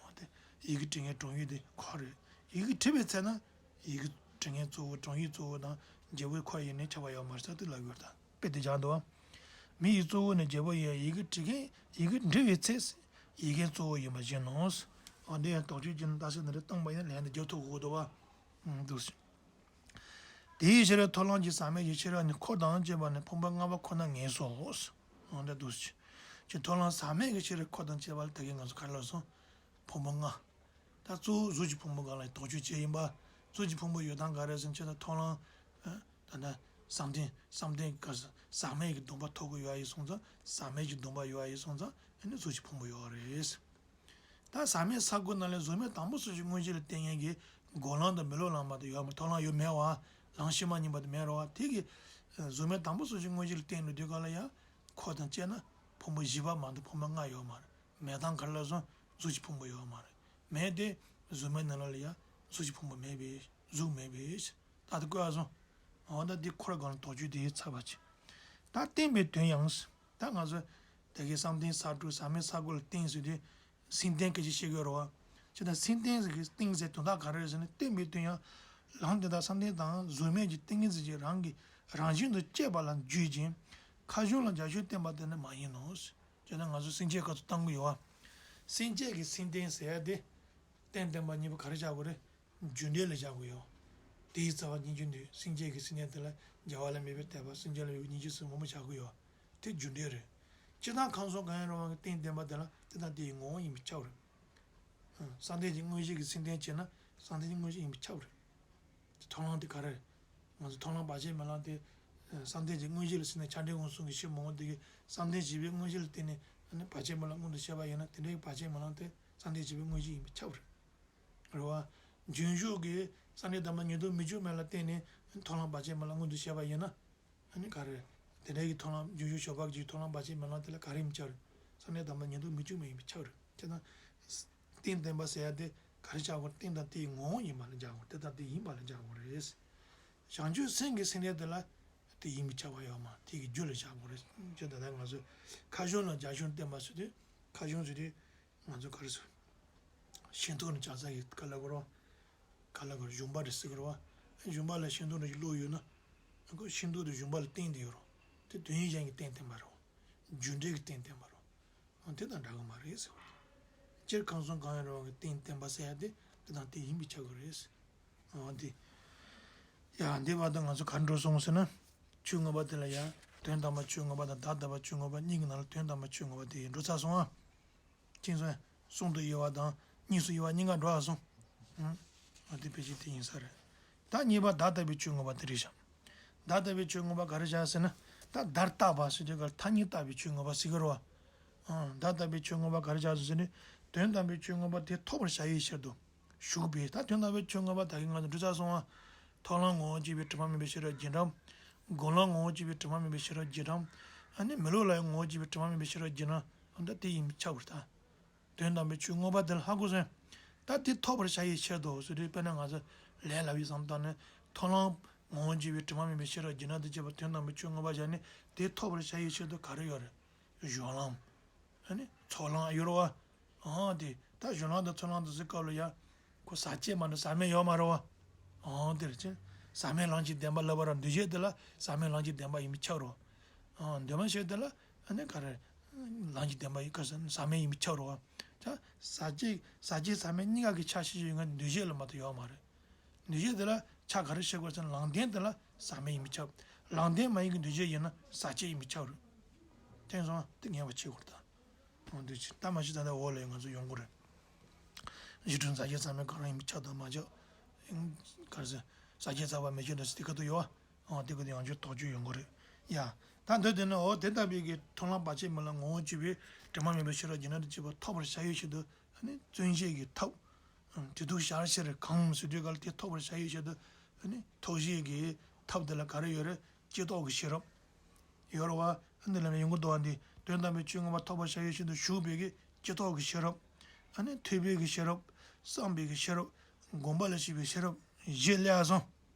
འོ་དེ་ཡི་གེ་འབྲི་མཁན་དྲུང་ཡིག་དེ་ཁོ་རེད། ཡི་གེ་བྲིས་པའི་ཚེ་ན་ཡི་གེ་འབྲི་མཁན་གཙོ་བོ་དྲུང་ཡིག་གཙོ་བོ་དང་བྱེད་པོ་ཁོ་ཡིན་ནའི་ཁྱབ་པ་ཡོད་མ་རེད་ཟེར་དེ་ལབ་ཡོད་དང་། དཔེ་དེ་སྦྱར་འདུག་མི་ཡི་གཙོ་བོ་ནི་བྱེད་པོ་ཡིན། ཡི་གེ་འབྲི་མཁན་ཡི་གེ་འབྲི་བའི་ཚེ། ཡི་གེ་གཙོ་བོ་ཡིན་པ་བཞིན་ནོ། འོ་འདི་ཡང་དོགས་གཅོད་ཀྱི་རྟགས་གསལ་འདི་འདྲ་བཏང་པ་ཡིན་ན་ལན་འདི་རྒྱབ་ཐུབ་དགོས་འདུག་བ། འདུག་སེ། དེའི་ཕྱིར་ཐོབ་ལམ་གྱི་ཟག་མེད་ཀྱི་ཤེས་རབ་ནི་འཁོར་དང་བཅས་པ་ནི་ཕུང་པོ་ལྔ་པ་ཁོ་ན་ངེས་སོ། འོ་འདི་འདུག་སེ། ཀྱི་ཐོབ་ལམ་ཟག་མེད་ཀྱི་ཤེས་རབ་འཁོར་དང་བཅས་པ་ལ་ད་གིན་ང་ཚོ་ག་རེ་ལབ་སོང་། ཕུང་པོ་ལྔ། ད་གཙོ་བོ་གཟུགས་ཀྱི་ཕུང་པོ་སྒང་ལ་དོགས་གཅོད་བྱས་ཡིན་པ། གཟུགས་ཀྱི་ཕུང་པོ་ཡོད་སྟངས་ག་རེ་ཟེར་ན་ཆེ་ད་མཐོང་ལམ། ད་ལྟ་བསམ་གཏན་བསམ་གཏན་ག་ཟག་མེད་ཀྱི་སྡོམ་པ་ཐོབ་ཀྱི་ཡོད་ཡིན་སོང་ཙང་ཟག་མེད་ཀྱི་སྡོམ་པ་ཡོད་ཡིན་སོང་ཙང་ཨ་ནི་གཟུགས་ཀྱི་ཕུང་པོ་ཡོད་རེད། ད་ཟག་མེད་ས་དགུ་ནང་ལས་གཟུགས་མེད་དང་པོ་གཟུགས་ཀྱི་དངོས་གཞི་ལ་བརྟེན་མཁན་གྱི་འགོག་ལམ་དང་མི་སློབ་ལམ་མ་གཏོགས་ཡོད་མ་རེད། མཐོང་ལམ་ཡོད་མེད་བ། ལམ་ཕྱི་མ་གཉིས་པ་དེ་མེད་རེད་བ། དེ་གི་གཟུགས་མེད་དང་པོ་གཟུགས་ཀྱི་དངོས་གཞི་ལ་བརྟེན་འགྲོ་དུས་ག་ལ་ཡང་འཁོར་དང་བཅས་ན་ཕུང་པོ་བཞི་པ་མ་གཏོགས་ཕུང་པོ་ལྔ་ཡོད་མ་རེད། མེད་སྟངས་ག་རེ་ལབ་སོང་། གཟུགས་ཀྱི་ཕུང་པོ་ཡོད་མ་རེད། མེད་དེ་གཟུགས་མེད་ནང་ལ་ཡང་གཟུགས་ཀྱི་ཕུང་པོ་མེད་པས་གཟུགས་མེད་པས་ད་ལྟ་བཀོད་སོང་། འོ་ད་འདི་འཁོར་སྒང་ལ་དོགས་གཅོད་དེ་ཚར་བ་ཅིག་ད་བརྟེན་པའི་དོན་ཡང་། ད་ང་ཚོ་དེ་གའི་བསམ་གཏན་ས་དྲུག་ཟག་མེད་ས་དགུ་ལ་བརྟེན་ཟེར་དུས་སེམས་རྟེན་སྐད་ཆ་བཤད་དགོས་རེད་བ། ཅེ་ད་སེམས་རྟེན་ཟེར་གི་རྟེན་ཟེར་དོན་དག་ག་རེ་རེད་ཟེར་ན་བརྟེན་པའི་དོན་ཡང་། ལམ་དེ་དག་བསམ་གཏན་དང་གཟུགས་མེད་ཀྱི་ཏིང་ངེ་འཛིན་གྱི་རང་གི་རང་བཞིན་དུ་སྐྱེས་པ་ལ་འཇུག་ཅིང་ཁ་གཞུང་ལ་རྒྱ་ཆོས་བསྟན་པ་དེ་ནི་མ་ཡིན་ནོ། ཅེ་ན་ང་ཚོ་སེམས་བསྐྱེད་སྐབས་སུ་བཏང་གི་ཡོད་བ། སེམས་བསྐྱེད་ཀྱི་སེམས་རྟེན་ཟེར་ཡ་དེ། རྟེན་བརྟེན་པ་གཉིས་པོ་ག་རེ་བྱ་དགོས་རེད། རྒྱུ་འབྲས་ལ་བཞག་དགོས་ཡོད། དེའི་རྩ་བ་སྙིང་རྗེ་འདོད། སེམས་བསྐྱེད་ཀྱི་སེམས་ཅན་དེ་ལ་རྒྱལ་བ་ལ་མོས་པའི་དད་པ། སེམས་ཅན་ལ་མོས་པའི་སྙིང་རྗེ་སོགས་མང་པོ་བྱ་དགོས་ཡོད། དེ་རྒྱུ་འབྲས་རེད། སྤྱིར་བཏང་ཁམས་གསུམ་གང་ཡང་རུང་བ་གི་རྟེན་བརྟེན་པ་དེ་ལ་དེ་དང་དེ་ཡི་ངོ་བོ་ཡིན་པས་ཁྱབ་རེད། བསམ་གཏན་གྱི་དངོས་གཞི་གི་སེམས་རྟེན་བྱས་ན་བསམ་གཏན་གྱི་དངོས་གཞི་ཡིན་པས་ཁྱབ་རེད། མཐོང་ལམ་དེ་ག་རེ་རེད། ང་ཚོ་མཐོང་ལམ་བར་ཆད་མེད་ལམ་དེ། བསམ་གཏན་གྱི་དངོས་གཞི་ལ་ཟེར་ན་ཆ་འདྲེན་དབང་གསུམ་གྱི་ཕྱིར་མང་པོ་དེ་གི་བསམ་གཏན་བྱས་པའི་དངོས་གཞི་ལ་བརྟེན་ནས་ཨ་ནི་བར་ཆད་མེད་ལམ་མངོན་དུ་བྱས་པ་ཡིན་ན་དེ་འདྲའི་བར་ཆད་མེད་ལམ་དེ་བསམ་གཏན་བྱས་པའི་དངོས་གཞི་ཡིན་པས་ཁྱབ་རེད། རེད་བ། རྒྱུན་ཞུགས་ཀྱི་བསམ་གཏན་དང་པ་ཉིད་དུ་མི་འཇུག་མིན་ལ་བརྟེན་ནས་མཐོང་ལམ་བར་ཆད་མེད་ལམ་མངོན་དུ་བྱས་པ་ཡིན་ན། ཨ་ནི་ག་རེ། དེ་འདྲའི་གི་མཐོང་ལམ་རྒྱུན་ཞུགས་ཞོགས་པ་གི་མཐོང་ལམ་བར་ཆད་མེད་ལམ་དེ་ལ་ག་རེ་ཡིན་པས་ཁྱབ་རེད། བསམ་གཏན་དང་པ་ཉིད་དུ་མི་འཇུག་མིན་ཡིན་པས་ཁྱབ་རེད། ཅེ་ན། རྟེན་བརྟེན་པ་ཟེར་ཡ་དེ་ག་རེ་བྱ་དགོས། རྟེན་དང་དེའི་ངོ་བོ་ཡིན་པ་ལ་སྦྱར་དགོས། དེ་དང་དེ་ཡིན་པ་ལ་སྦྱར་དགོས་རེད། བྱང་ཆུབ་སེམས་ཀྱི་སེམས་རྟེན་དེ་ལ་དེ་ཡིན་པས་ཁྱབ་པ་ཡོད་མ་རེད། དེ་གི་རྒྱུ་ལ་སྦྱར་དགོས་རེད། ཅེ་ད་ལྟ་ང་ཚོས་ཁ་གཞུང་ལ་རྒྱ་གཞུང་བསྟན་པ་ཟེར་དུས་ཁ་གཞུང་ཟེར་དུས། ང་ཚོ་ག་རེ་ཟེར། ཤིང་ཏོག་ནི་ལྕགས་ཚ་གི་ག་ལ་གོ་རོ། ག་ལ་གོ་རོ་གཞོང་པ་རེད་ཟེར་གི་རོ། གཞོང་པ་ལ་ཤིང་ཏོག་འདྲ་ཞིག་བླུགས་ཡོད་ན། ཁོ་ཤིང་ཏོག་དེ་གཞོང་པ་ལ་བརྟེན་དེ་ཡོད་རོ། དེ་དོན་གཞན་གྱི་རྟེན་བརྟེན་པ་རོ། རྒྱུ་འབྲས་ཀྱི་རྟེན་བརྟེན་པ་རོ། དེ་དང་འདྲ་གི་མ་རེད་ཟེར་བ། སྤྱིར་ཁམས་གསུམ་གང་ཡང་རུང་བ་གི་རྟེན་བརྟེན་པ་ཟེར་ཡ་དེ་དེ་དང་དེ་ཡིན་པས་ཁྱབ་གི་རེད། འོ་དེ། ཡ་འདི་བར་དུ་ང་ཚོ་ག་འགྲོ་སོང་ཟེར་ན། ཆོས་མངོན་པ་དེ་ལ་ཡ། དོན་དམ་པར་ཆོས་མངོན་པ་དང་བདག་ལྟ་བུར་ཆོས་མངོན་པ་གཉིས་ཀྱི་ནང་ལ་དོན་དམ་པར་ཆོས་མངོན་པ་དེ་འགྲོ་ཚར་སོང་ཨ། ཅིང་སོང་། གསུང་དུ་དབྱེ་བ་དང་གཉིས་སུ་དབྱེ་བ་གཉིས་ཀ་འགྲོ་བ་སོང་། ཨང་། ཨ་དེ་ཕལ་ཆེར་དེ་ཡིན་ས་རེད། ད་གཉིས་པ་བདག་ལྟ་བུའི་ཆོས་མངོན་པ་དེ་རེད་ཤག་བདག་ལྟ་བུའི་ཆོས་མངོན་པ་ག་རེ་བྱ་ཟེར་ན། ད་བདག་ལྟ་བུ་ཟེར་དུས་ག་ལ་ཐ་སྙད་ལྟ་བུའི་ཆོས་མངོན་པ་ཟེར་གི་རེད་བ། ཨང་། བདག་ལྟ་བུའི་ཆོས་མངོན་པ་ག་རེ་བྱ་ཟེར་ན། དོན་དམ་པའི་ཆོས་མངོན་པ་དེ་ཐོབ་པར་བྱ་བའི་ཕྱིར་དུ། ཞུགས་པའི་ད་དོན་དམ་པའི་ཆོས་མངོན་པ་ད་གིན་ང་ཚོ་འགྲོ་ཚར་སོང་ང་། མཐོང་ལམ་ངོ་བོ་གཅིག་པའི་དྲི་མ་མེད་པའི་ཤེས་རབ་རྒྱུན་གྲངས། སྒོམ་ལམ་ངོ་བོ་གཅིག་པའི་དྲི་མ་མེད་པའི་ཤེས་རབ་རྒྱུན་གྲངས། ཨ་ནི་མི་སློབ་ལམ་ཡང་ངོ་བོ་གཅིག་པའི་དྲི་མ་མེད་པའི་ཤེས་རབ་རྒྱུན་གྲངས། ཨ་ད་དེ་ཡིན་པས་ཁྱབ་པར་ཐལ། དོན་དམ་པའི་ཆོས་མངོན་པ་དེ་ལ་ཧ་གོ་སོང་། ད་དེ་ཐོབ་པར་བྱ་བའི་ཕྱིར་དུ་ཟེར་དུས་དཔེར་ན་ང་ཚོ་ལས་སླ་བའི་བསམ་སྟངས་ནི་མཐོང་ལམ་ངོ་བོ་གཅིག་པའི་དྲི་མ་མེད་པའི་ཤེས་རབ་རྒྱུན་གྲངས་དང་བཅས་པ་དོན་དམ་པའི་ཆོས་མངོན་པ་བྱས་ནས་དེ་ཐོབ་པར་བྱ་བའི་ཕྱིར་དུ་ག་རེ་ཡོད་རེད། སྦྱོར་ལམ། ཨ་ནི་ཚོགས་ལམ་ཡོད་རེད་བ། ཨང་དེ་ད་སྦྱོར་ལམ་དང་ཚོགས་ལམ་དུ་ཟེར་སྐབས་ལ་ཡ། ཁོ་ཟག་བཅས་མ་གཏོགས་ཟག་མེད་ཡོད་མ་རེད་བ། ཨང་དེ་རེད་ཅེ། ཟག་མེད་ལམ་གྱི་བདེན་པ་ལབ་པ་ར་འདུས་བྱས་དེ་ལ་ཟག་མེད་ལམ་གྱི་བདེན་པ་ཡིན་པས་ཁྱབ་རེད་བ། ཨང་འདུས་མ་བྱས་དེ་ལ་ཨ་ནི་ག་རེ། ལམ་གྱི་བདེན་པ་ཡིན་ཁ་ཟག་མེད་ཡིན་པས་ཁྱབ་རེད་བ། ད་ཟག་བཅས་ཟག་བཅས་ཟག་མེད་གཉིས་ཀ་གི་ཆ་ཤས་ཤིག་ཡོད་ན་འདུས་བྱས་ལ་མ་གཏོགས་ཡོད་མ་རེད། འདུས་བྱས་དེ་ལ་ཆ་ག་རེ་ཕྱེ་དགོས་ཟེར་ན་ལམ་བདེན་དེ་ལ་ཟག་མེད་ཡིན་པས་ཁྱབ། ལམ་བདེན་མ་ཡིན་གྱི་འདུས་བྱས་ཡིན་ན་ཟག་བཅས་ཡིན་པས་ཁྱབ་རེད། དེ་སོང་དེ་ངེས་པ་ཕྱེ་དགོས་རེད་ད། འོ་འདུས་བྱས་ད་མ་གཞི་ད་ལྟ་འོག་ལ་ང་ཚོ་ཡོང་གི་རེད། གཞི་གྲུབ་ཟག་བཅས་ཟག་མེད་གང་རུང་ཡིན་པས་ཁྱབ་དང་མ་ཁྱབ། ག་རེ་ཟེར། ཟག་བཅས་ཟག་པ་མེད་ཕྱིར་དུ་ཟེར་དེ་ག་དུ་ཡོད་བ། འོ་དེ་ག་དུ་ཡང་བསྐྱར་དོགས་གཅོད་ཡོང་གི་རེད། ཡ། ད་འདོད་དེ་ནི་འོ་དེ་ལྟ་བུའི་གི་མཐོང་ལམ་བར་ཆད་མེད་ལམ་ངོ་བོ་གཅིག་པའི་དྲི་མ་མེད་པའི་ཤེས་རབ་རྒྱུན་གྲངས་དང་བཅས་པ་ཐོབ་པར་བྱ་བའི་ཕྱིར་དུ། ཨ་ནི་བརྩོན་བྱེད་ཀྱི་ཐབས། དེ་དུས་ཞར་ཕྱིར་གང་ཟེར་དུས་ག་ལ་དེ་ཐོབ་པར་བྱ་བའི་ཆེད་དུ་ཨ་ནི་ཐོབ་བྱེད་ཀྱི་ཐབས་དེ་ལ་ག་རེ་ཡོད་རེད། ཅི་ཐོབ་ཀྱི་ཤེས་རབ་ཡོད་རེད་བ། ཨ་ནི་ལ་ལ་ཡོང་གི་འདུག་བ། འདི་དོན་དམ་པའི་ཆོས་མངོན་པ་ཐོབ་པར་བྱ་བའི་ཆེད་དུ་ཞུགས་པའི་གི་ཅི་ཐོབ་ཀྱི་ཤེས་རབ། ཨ་ནི་ཐོས་པའི་གི་ཤེས་རབ། བསམ་པའི་གི་ཤེས་རབ། སྒོམ་པ་ལ་སྐྱེས་པའི་ཤེས་རབ་བཞི་སླེབས་སོང་།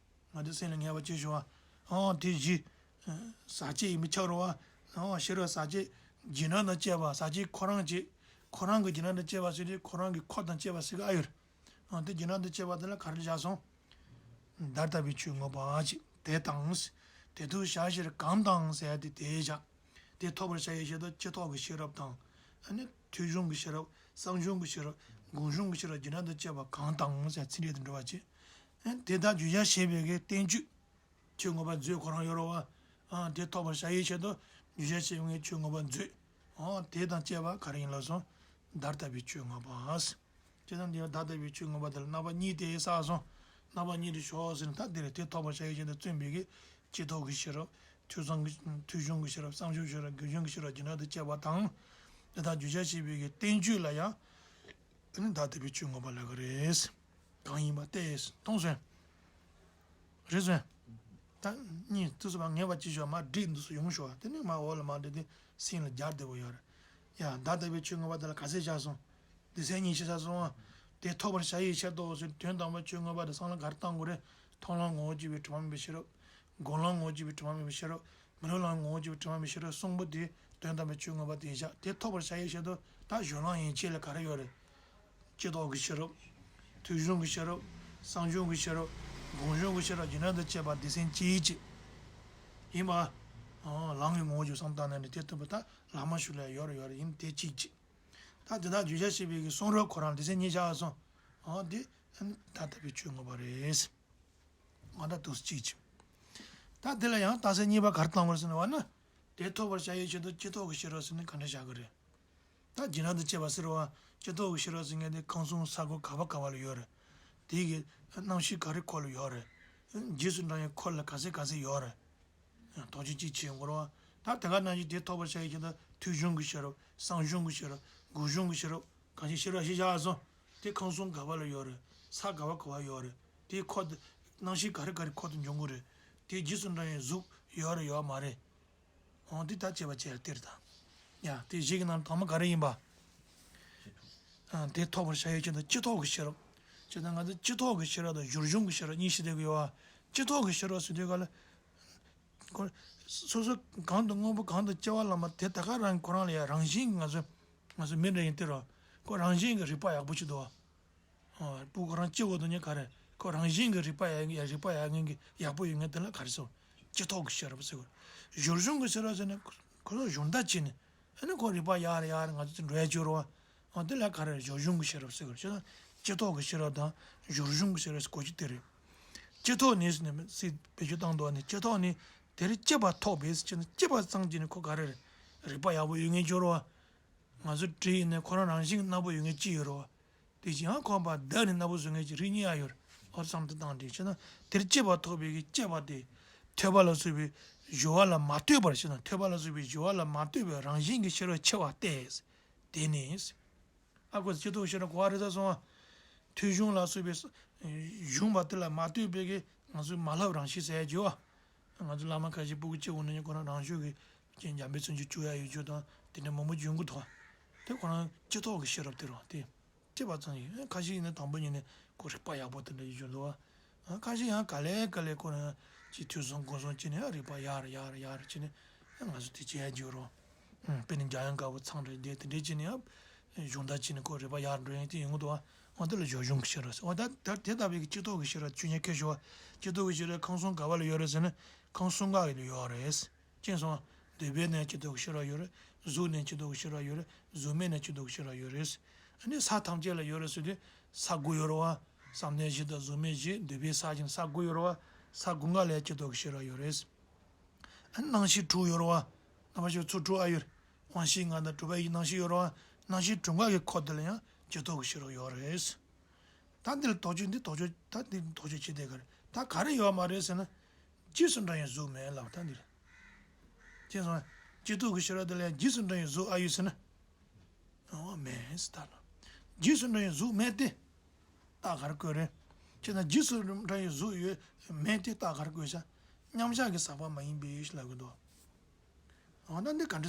ང་ཚོའི་སེམས་ལ་ངེས་པ་ཅིག་བྱུང་བ། ཨང་དེ་བཞི། ཟག་བཅས་ཡིན་པས་ཁྱབ་རེད་བ། ཨང་ཤེས་རབ་ཟག་བཅས་རྒྱུན་གྲངས་དང་བཅས་པ་ཟག་བཅས་ཁོ་རང་བཅས། ཁོ་རང་གི་རྒྱུན་གྲངས་དང་བཅས་པ་ཟེར་དུས་ཁོ་རང་གི་འཁོར་དང་བཅས་པ་ཟེར་གི་ཨ་ཡོད། ཨང་དེ་རྒྱུན་གྲངས་དང་བཅས་པ་དེ་ལ་ག་རེ་བཞག་སོང་། བདག་ལྟ་བུའི་ཆོས་མངོན་པ་ཅིག་དེ་དང་། དེ་དུས་ཞར་ཕྱིར་གང་དང་ཟེར་ཡ་དེ་དེ་བཞག་དེ་ཐོབ་པར་བྱ་ཡི་ཆེད་དུ་ཅི་ཐོབ་ཀྱི་ཤེས་རབ་དང་། ཨ་ནི་ཐོས་བྱུང་གི་ཤེས་རབ། བསམ་བྱུང་གི་ཤེས་རབ། སྒོམ་བྱུང་གི་ཤེས་རབ་རྒྱུན་གྲངས་དང་བཅས་པ་གང་དང་ཟེར་ཚིག་འགྲེལ་དུ་འགྲོ་བ་བྱེད། ཨ་ནི་དེ་དག་བརྗོད་བྱར་བྱེད་པའི་གི་བསྟན་བཅོས། ཆོས་མངོན་པ་མཛོད་ཁོ་རང་ཡོད་རེད་བ། ཨ་དེ་ཐོབ་པར་བྱ་ཡི་ཆེད་དུ་བརྗོད་བྱར་བྱེད་པའི་ཆོས་མངོན་པ་མཛོད། ཨ་དེ་དང་བཅས་པ་ག་རེ་ཡིན་ལབ་སོང་། བདག་ལྟ་བུའི་ཆོས་མངོན་པ། བྱས་ཙང་འདི་བདག་ལྟ་བུའི་ཆོས་མངོན་པ་དེ་ལ་རྣམ་པ་གཉིས་དེ་བསགས་སོང་། རྣམ་པ་གཉིས་དེ་ཞོག་ཟེར་ན་ད་དེ་རེད། དེ་ཐོབ་པར་བྱ་ཡི་ཆེད་དུ་བརྩོན་པའི་གི་ཅི་ཐོབ་ཀྱི་ཤེས་རབ། ཐོས་བསམ་གྱི་ཐོས་བྱུང་གི་ཤེས་རབ། བསམ་བྱུང་ཤེས་རབ། སྒོམ་བྱུང་གི་ཤེས་རབ་རྒྱུན་གྲངས་དང་བཅས་པ་དང་། དེ་དག་བརྗོད་བྱར་བྱེད་པའི་གི་བསྟན་བཅོས་ལ་ཡང་། ཨ་ནི་བདག་ལྟ་བུའི་ཆོས་མངོན་པ་ལབ་ཀྱི་རེད། གང་ཡིན་པ་སྟེ། མཐོང་སོང་། རེད་སོང་། ད་གཉིས་དུས་སུ་བ་ངེས་པ་ཅིག་ཞོག་མ་བསྒྲིགས་འདུག་སུ་ཡོང་ཞོག་དེ་ནས་མ་འོག་ལ་མ་བསྒྲིགས་ཏེ་སེམས་ལ་སྦྱར་བདེ་པོ་ཡོད་རེད། ཡ་བདག་ལྟ་བུའི་ཆོས་མངོན་པ་དེ་ལ་ག་ཚད་བཞག་སོང་། སྡེ་ཚན་གཉིས་ཕྱེ་ས་སོང་ཨ། དེ་ཐོབ་པར་བྱ་ཡི་ཆེད་དུ་ཟེར་དོན་དམ་པའི་ཆོས་མངོན་པ་དེ་བསམ་བློ་ག་རེ་བཏང་དགོས་རེད། མཐོང་ལམ་ངོ་བོ་གཅིག་པའི་དྲི་མ་མེད་པའི་ཤེས་རབ། སྒོམ་ལམ་ངོ་བོ་གཅིག་པའི་དྲི་མ་མེད་པའི་ཤེས་རབ། མི་སློབ་ལམ་ངོ་བོ་གཅིག་པའི་དྲི་མ་མེད་པའི་ཤེས་རབ་གསུམ་པོ་དེ་དོན་དམ་པའི་ཆོས་མངོན་པ་དེ་བཞག་དེ་ཐོབ་པར་བྱ་ཡི་ཆེད་དུ་ད་སྦྱོར་ལམ་ཡན་ཆད་ལ་ག་རེ་ཡོད་རེད། ཅི་ཐོབ་ཀྱི་ཤེས་རབ། ཐོས་བྱུང་གི་ཤེས་རབ། བསམ་བྱུང་གི་ཤེས་རབ། སྒོམ་བྱུང་གི་ཤེས་རབ་རྒྱུན་གྲངས་དང་བཅས་པ་སྡེ་ཚན་གཅིག་གཅིག་ཡིན་པ། ལམ་གྱི་ངོ་བོ་བརྗོད་བསམ་བཏང་ན་ནི་དེ་ཐུབ་པ་ད་ལམ་མ་ཞུགས་ལ་ཡོད་རེད་ཡོད་རེད་ཡིན་དེ་གཅིག་གཅིག་ད་དེ་དག་བརྗོད་བྱར་བྱེད་པའི་གི་གསུང་རབ་ཁོ་རང་སྡེ་ཚན་གཉིས་བཞག་སོང་། འོ་དེ་ཨ་ནི་བདག་ལྟ་བུའི་ཆོས་མངོན་པ་རེད། གང་འདྲ་འདུག་ཅིག་ཅིག་ད་དེ་ལ་ཡང་རྟགས་གསལ་གཉིས་པ་ག་རེ་བཏང་དགོས་ཟེར་ན་བ་ན། དེ་ཐོབ་པར་བྱ་བའི་ཆེད་དུ་སྤྱི་ཐོག་གི་ཤེས་རབ་ཟེར་ནས་ག་འདྲ་བཞག་གི་རེད། ད་སྦྱིན་རབ་དང་བཅས་པ་ཟེར་བ། སྤྱི་ཐོག་གི་ཤེས་རབ་ཟེར་མཁན་དེ་ཁམས་གསུམ་ས་གོ་ག་བ་ག་བ་ལ་ཡོད་རེད། དེ་གི་རྣམ་ཤེས་ག་རེ་ཁོ་ལ་ཡོད་རེད། རྗེས་སུ་འབྲང་བའི་ཁོ་ལ་ག་ཚད་ག་ཚད་ཡོད་རེད། དོགས་གཅོད་ཅིག་བྱེད་དགོས་རེད་བ། ད་དེ་ག་ནང་བཞིན་དེ་ཐོབ་པར་བྱ་ཡི་ཁྱེད་ད་ཐོས་བྱུང་གི་ཤེས་རབ། གསང་བྱུང་གི་ཤེས་རབ། སྒོམ་བྱུང་གི་ཤེས་རབ། གང་ཞིག་ཤེས་རབ་ཞེས་བྱ་བ་སོང་། དེ་ཁམས་གསུམ་ག་བ་ལ་ཡོད་རེད། ས་ག་བ་ག་བ་ཡོད་རེད། དེ་ཁོ་དེ་རྣམ་ཤེས་ག་རེ་ག་རེ་ཁོ་དུ་འབྱུང་གི་རེད། དེ་རྗེས་སུ་འབྲང་བའི་གཟུགས་ཡོད་རེད་ཡོད་མ་རེད། འོང་དེ་ད་བྱས་པ་བྱས་སྟེར་དང་། ཡ་དེ་བཞི་གི་ནང་དང་པོ་ག་རེ་ཡིན་པ། ཨ་དེ་ཐོབ་པར་བྱ་ཡི་ཆེད་དུ་སྤྱི་ཐོག་གི་ཤེས་རབ། བྱས་ཙང་ང་ཚོ་སྤྱི་ཐོག་གི་ཤེས་རབ་དང་སྦྱོར་བྱུང་གི་ཤེས་རབ་གཉིས་ཤིག་བསྡད་ཀྱི་ཡོད་བ། སྤྱི་ཐོག་གི་ཤེས་རབ་ཟེར་དུས་ག་ལ། ཁོ་སོ་སོ་གང་དུ་དངོས་པོ་གང་དུ་སྐྱེ་བ་ལ་མ་དེ་ད་ག་རང་ཁོ་རང་ལ་ཡ་རང་བཞིན་གྱི་ང་ཚོ་ང་ཚོ་མི་འདྲ་ཡིན་དེ་རོ། ཁོ་རང་བཞིན་གྱི་རིག་པ་ཡག་པོ་ཞིག་འདུག་བ། ཨ་སྤུ་གུ་རང་སྐྱེ་བོ་དང་ཉེ་ག་རེ་ཁོ་རང་བཞིན་གྱི་རིག་པ་ཡ་ཡ་རིག་པ་ཡ་ངན་གྱི་ཡག་པོ་ཡོད་ངན་དེ་ལ་ག་རེ་ཟེར། སྤྱི་ཐོག་གི་ཤེས་རབ་ཟེར་གོ། སྦྱོར་བྱུང་གི་ཤེས་རབ་ཟེར་ན་ཁོ་ཚོ་སྦྱོར་མཐའ་ཕྱིན་ནས་ཨ་ནི་ཁོ་རིག་པ་ཡར་ཡར་ང་ཚོ་འགྲོ་ཡ་སྦྱོར་བ། ཨ་དེ་ལ་ག་རེ་སྦྱོར་བྱུང་གི་ཤེས་རབ་ཟེར་གོ་ཤེས་ན་སྤྱི་ཐོག་གི་ཤེས་རབ་དང་སྦྱོར་བྱུང་གི་ཤེས་རབ་ཟེར་གོ་ཅི་དེ་རེད། སྤྱི་ཐོག་ནས་ཟེར་ནས་སྲིད་བེད་སྤྱོད་བཏང་འདུག་ནས་སྤྱི་ཐོག་ནས་དེར་སྐྱེས་པ་ཐོབ་པས་ཟེར་ན་སྐྱེས་པ་ཙམ་གྱིས་ནི་ཁོ་ག་རེ་རེད། རིག་པ་ཡག་པོ་ཡོད་ངེས་སྦྱོར་བ། ང་ཚོ་དྲི་ཡིན་ནས་ཁོ་རང་རང་བཞིན་གྱི་སྣ་པོ་ཡོད་ངེས་ཅི་ཡོད་རོ། དེ་བཞིན་ཡང་ཁོ་པ་བདག་ནི་སྣ་པོ་བཟོ་ངེས་ཀྱི་རིགས་གཉིས་ཡང་ཡོད་རེད། ཨོ་བསམ་དུ་བཏང་དེ་བྱས་ན་དེར་སྐྱེས་པ་ཐོབ་པའི་གི་སྐྱེས་པ་དེ་ཐོས་པ་ལ་སོགས་པའི་སྦྱོར་བ་ལ་མ་ལྟོས་པར་བྱས་ན་ཐོས་པ་ལ་སོགས་པའི་སྦྱོར་བ་ལ་མ་ལྟོས་པའི་རང་བཞིན་གྱི་ཤེས་རབ་ཆེ་བ་སྟེ། དེ་ནི། ཨ་ཁོ་སྤྱི་ཐོག་ཤེས་རབ་གོ་བ་རེད་ད་སོང་བ། ཐོས་བྱུང་ལ་སོགས་པའི་བྱུང་བ་དེ་ལ་མ་ལྟོས་པའི་གི་ང་ཚོའི་མ་ལྷབ་རང་བཞིན་ཟེར་ཡ་བརྗོད་བ། ང་ཚོ་བླ་མ་ཁ་ཤས་སྤུ་གུ་སྐྱེ་འོང་ན་ཁོ་རང་རང་ཤུགས་ཀྱི་རྐྱེན་འཇམ་པའི་ཚུལ་གྱིས་བཅུག་ཡ་ཡོད་རྒྱུ་དང་དེ་འདྲ་མང་པོ་འབྱུང་གི་འདུག་བ། དེ་ཁོ་རང་སྤྱི་ཐོག་གི་ཤེས་རབ་དེ་རེད་བ་དེ། སྐྱེས་པ་ཙམ་ཡིན་ཁ་ཤས་ཡིན་ན་དང་པོ་ཉིད་ནས་ཁོ་རིག་པ་ཡག་པོ་དེ་འདྲ་ཡོད་རྒྱུ་འདུག་བ། ཁ་ཤས་ཡང་ག་ལེ་ག་ལེ་ཁོ་རང་ཅིག་ཐོས་བསམ་སྒོམ་གསུམ་བྱས་ནས་ཡང་རིག་པ་ཡར་ཡར་ཡར་བྱས་ནས་ང་ཚོ་དེ་བྱས་ཡ་འགྱུར་རོ། དཔེར་ན་འཇམ་དབྱངས་དཀར་པོ་ཚང་འདྲ་དེ་དེ་འདྲས་བྱས་ནས་ཡང་གཞུང་དག་བྱས་ནས་ཁོ་རིག་པ་ཡར་འགྲོ་ཡ་དེ་ཡོང་གི་འདུག་བ། འོ་དེ་ལ་སྦྱོར་བྱུང་གི་ཤེས་རབ་ཟེར། འོ་ད་ད་དེ་ལྟ་བུའི་གི་སྤྱི་ཐོག་གི་ཤེས་རབ་ཆོས་ཉིད་ཁྱད་ཞུ་བ། སྤྱི་ཐོག་གི་ཤེས་རབ་ཁམས་གསུམ་ག་བ་ལ་ཡོད་རེད་ཟེར་ན་ཁམས་གསུམ་ཀ་ལ་ཡོད་རེད། ཅེས་གསུངས། འདོད་པའི་ནང་སྤྱི་ཐོག་གི་ཤེས་རབ་ཡོད་རེད། གཟུགས་ནང་སྤྱི་ཐོག་གི་ཤེས་རབ་ཡོད་རེད། གཟུགས་མེད་ནང་སྤྱི་ཐོག་གི་ཤེས་རབ་ཡོད་རེད། ཨ་ནི་ས་ཐམས་ཅད་ལ་ཡོད་རེད་ཟེར་དུས་ས་དགུ་ཡོད་རེད་བ། བསམ་གཏན་བཞི་དང་གཟུགས་མེད་བཞི་འདོད་པའི་ས་བཞི་ས་དགུ་ཡོད་རེད་བ། ས་དགུ་ལྔ་ལ་ཡང་སྤྱི་ཐོག་གི་ཤེས་རབ་ཡོད་རེད། ཨ་ནི་རྣམ་ཤེས་དྲུག་ཡོད་རེད་བ། རྣམ་པར་ཤེས་པ་ཚོགས་དྲུག་ཨ་ཡོད་རེད། དབང་ཤེས་ལྔ་དང་གྲུབ་པ་ཡི་རྣམ་ཤེས་ཡོད་རེད་བ། རྣམ་ཤེས་དྲུག་ལྔ་གི་འཁོར་དེ་ལ་ཡང་སྤྱི་ཐོག་གི་ཤེས་རབ་ཡོད་རེད། ད་འདིར་དོགས་གཅོད་འདི་དོགས་གཅོད་ད་འདི་དོགས་གཅོད་བྱེད་བསྡད་ག་རེད། ད་ག་རེ་ཡོད་མ་རེད་ཟེར་ན། རྗེས་སུ་འབྲང་བའི་གཟུགས་མེད་ལབ་ད་འདིར། ཅེས་སོང་། སྤྱི་ཐོག་གི་ཤེས་རབ་དེ་ལ་ཡང་རྗེས་སུ་འབྲང་བའི་གཟུགས་ཨ་ཡོད་ཟེར་ན། འོ་མེད་ཟེར་ད་ལ། རྗེས་སུ་འབྲང་བའི་གཟུགས་མེད་དེ། རྟགས་ག་རེ་བཀོད་རེད། ཅེ་ན་རྗེས་སུ་འབྲང་བའི་གཟུགས་ཡོད་མེད་དེ་རྟགས་ག་རེ་བཀོད་ཤག་མཉམ་གཞག་གི་ཟག་པ་མ་ཡིན་པའི་ཞེས་ལབ་གི་འདུག་འོ་ན་འདི་ག་འདྲ།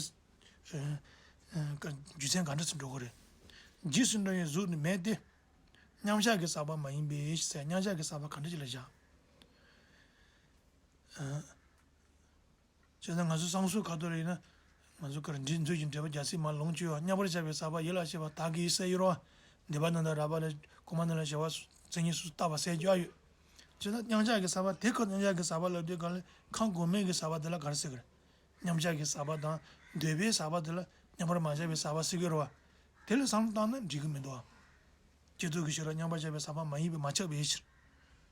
རྒྱུ་མཚན་ག་འདྲ་ཞིག་འགྲོ་གི་རེད། རྗེས་སུ་འབྲང་བའི་གཟུགས་ནི་མེད་དེ། མཉམ་གཞག་གི་ཟག་པ་མ་ཡིན་པའི་ཞེས་ཟེར་མཉམ་གཞག་གི་ཟག་པ་ག་འདྲ་ཞིག་ལ་བཞག་བྱས་ན་ང་ཚོ་བསམ་གཟུགས་ཁ་ཐོག་ལ་ཡིན་ན། ང་ཚོ་གར་འདྲིས་མཛོད་ཀྱི་འབྲེལ་པ་རྒྱལ་སྲས་མ་ལོངས་སྤྱོད་པ་མཉམ་པར་བཞག་པའི་ཟག་པ་ཡིད་ལ་བྱེད་པ་དག་གིས་ཟེར་ཡོད་རེད་བ། འདི་པ་ན་ད་ར་པ་ལ་གོ་མ་ན་ལ་བྱ་བ་མཚན་ཉིད་སོ་སོ་བཏགས་པ་ཟེར་རྒྱུ་ཡོད། བྱས་ན་མཉམ་གཞག་གི་ཟག་པ་དེ་ཁོ་མཉམ་གཞག་གི་ཟག་པ་ལབ་དུས་གང་ལ་ཁམས་གོང་མའི་གི་ཟག་པ་དེ་ལ་ག་རེ་ཟེར་གི་རེད། མཉམ་གཞག་གི་ཟག་པ་དང་འདོད་པའི་ཟག་པ་དེ་ལ་མཉམ་པར་མ་བཞག་པའི་ཟག་པ་ཟེར་གི་རེད་བ། དེ་ལ་བསམ་བློ་བཏང་ན་འགྲིག་གི་མི་འདུག་བ། སྤྱི་ཐོག་གི་ཤེས་རབ་མཉམ་པར་བཞག་པའི་ཟག་པ་མ་ཡིན་པས་མ་ཁྱབ་པའི་ཕྱིར།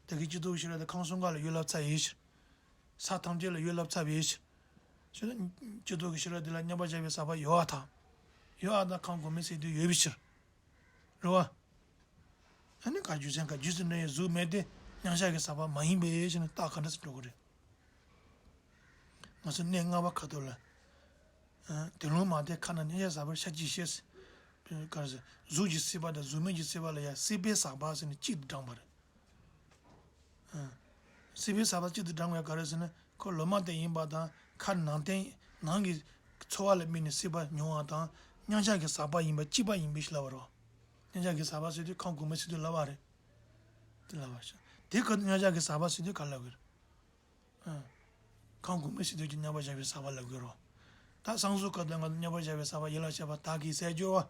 དེ་གི་སྤྱི་ཐོག་གི་ཤེས་རབ་དེ་ཁམས་གསུམ་ཀ་ལ་ཡོད་ལབ་ཚར་བའི་ཕྱིར། ས་ཐམས་ཅད་ལ་ཡོད་ལབ་ཚར་བའི་ཕྱིར། ཞེ་ན། སྤྱི་ཐོག་གི་ཤེས་རབ་དེ་ལ་མཉམ་པར་བཞག་པའི་ཟག་པ་ཡོད་པར་ཐལ། ཡོད་པར་ཐལ་ཁམས་གོང་མའི་ཚིག་དོན་ཡོད་པའི་ཕྱིར། རེད་བ། ཨ་ནི་ག་རྒྱུ་མཚན་ག་རྗེས་སུ་འབྲང་བའི་གཟུགས་མེད་དེ་མཉམ་གཞག་གི་ཟག་པ་མ་ཡིན་པས་ཞེ་ན་རྟགས་ག་འདྲ་སེ་འགྲོ་གི་རེད། ང་ཚོ་གནས་ལྔ་པ་ཁ་ཐོག་ལ། ཨ། དེ་ལུང་མ་བསྟན་ཁ་ན་མཉམ་གཞག་ཟག་པར་ཤར་གྱིས་ཤེས། ག་རེ་ཟེར། གཟུགས་ཀྱི་སྲིད་པ་དང་གཟུགས་མེད་ཀྱི་སྲིད་པ་ལ་ཡང་སྲིད་པའི་ཟག་པ་ཟེར་ནས་གཅིག་ཏུ་བགྲངས་པ་རེད། ཨ། སྲིད་པའི་ཟག་པ་གཅིག་ཏུ་བགྲངས་པ་ག་རེ་ཟེར་ན་ཁོ་ལུང་མ་བསྟན་ཡིན་པ་དང་ཁ་ནང་བསྟན་ནང་གི་ཚོར་བ་ལ་དམིགས་ནས་སྲིད་པ་མྱོང་བ་དང་མཉམ་གཞག་གི་ཟག་པ་ཡིན་པ་གཅིག་པ་ཡིན་པའི་ཕྱིར་ལབ་པ་རེད། མཉམ་གཞག་གི་ཟག་པ་ཟེར་དུས་ཁམས་གོང་མའི་ཚིག་དོན་ལབ་པ་རེད། དེ་ལབ་པ་ཞིག་དེ་ཁ་མཉམ་གཞག་གི་ཟག་པ་ཟེར་དུས་ག་ལབ་དགོས་རེད། ཨ། ཁམས་གོང་མའི་ཚིག་དོན་གྱི་མཉམ་པར་བཞག་པའི་ཟག་པ་ལབ་དགོས་རེད། ད་བསམ་གཟུགས་སྐབས་དུ་ང་ཚོ་མཉམ་པར་བཞག་པའི་ཟག་པ་ཡིད་ལ་བྱེད་པ་དག་གིས་ཟེར་རྒྱུ་བ།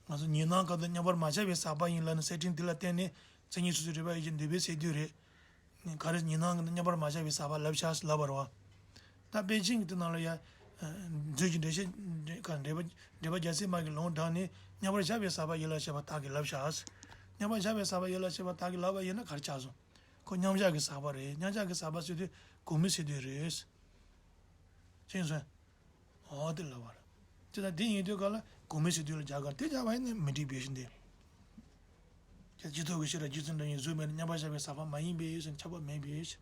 ང་ཚོ་གཉིས་སྣང་སྐབས་དུ་མཉམ་པར་མ་བཞག་པའི་ཟག་པ་ཡིན་ལབ་ནས་གསལ་ཕྲེང་འདི་ལ་བརྟེན་ནས་མཚན་ཉིད་སོ་སོའི་རིག་པ་ཡིད་ཀྱི་འདོད་པའི་ཚིག་དོན་རེད། ག་རེ་གཉིས་སྣང་གི་མཉམ་པར་མ་བཞག་པའི་ཟག་པ་ལབ་བྱ་ལབ་པ་རེད་བ། ད་དཔེ་ཅན་གྱི་དེ་ནང་ལ་ཡ། མཛོད་ཀྱི་འགྲེལ་བཤད་འགྲེལ་པ་འགྲེལ་པ་རྒྱལ་སྲས་མ་གི་ལུང་དྲངས་ནས་མཉམ་པར་བཞག་པའི་ཟག་པ་ཡིད་ལ་བྱེད་པ་དག་གིས་ལབ་བྱ། མཉམ་པར་བཞག་པའི་ཟག་པ་ཡིད་ལ་བྱེད་པ་དག་གིས་ལབ་པ་ཡིན་ན་ག་རེ་ཆགས་སོང་། ཁོ་མཉམ་བཞག་གི་ཟག་པ་རེད། མཉམ་བཞག་གི་ཟག་པ་ཟེར་དུས་གོང་མའི་སི་ཏུ་རེད། ཅེས་སོ། འོ་དེ་ལབ་པ་རེད། དེ་ལ་དེ་ཡིན་དུས་ག་ལ་གོང་མའི་སི་ཏུ་ལ་སྦྱར་ག་དེ་སྦྱར་བ་ཡིན་ན་མི་འགྲིག་པའི་ཕྱིར་ཏེ། ཀྱང་སྤྱི་ཐོག་གི་ཤེས་རབ་རྗེ་བཙུན་སྒྲ་སྙན་གཟུགས་མེད་ན་མཉམ་པར་བཞག་པའི་ཟག་པ་མ་ཡིན་པའི་ཕྱིར། ཁྱབ་པ་མེད་པའི་ཕྱིར།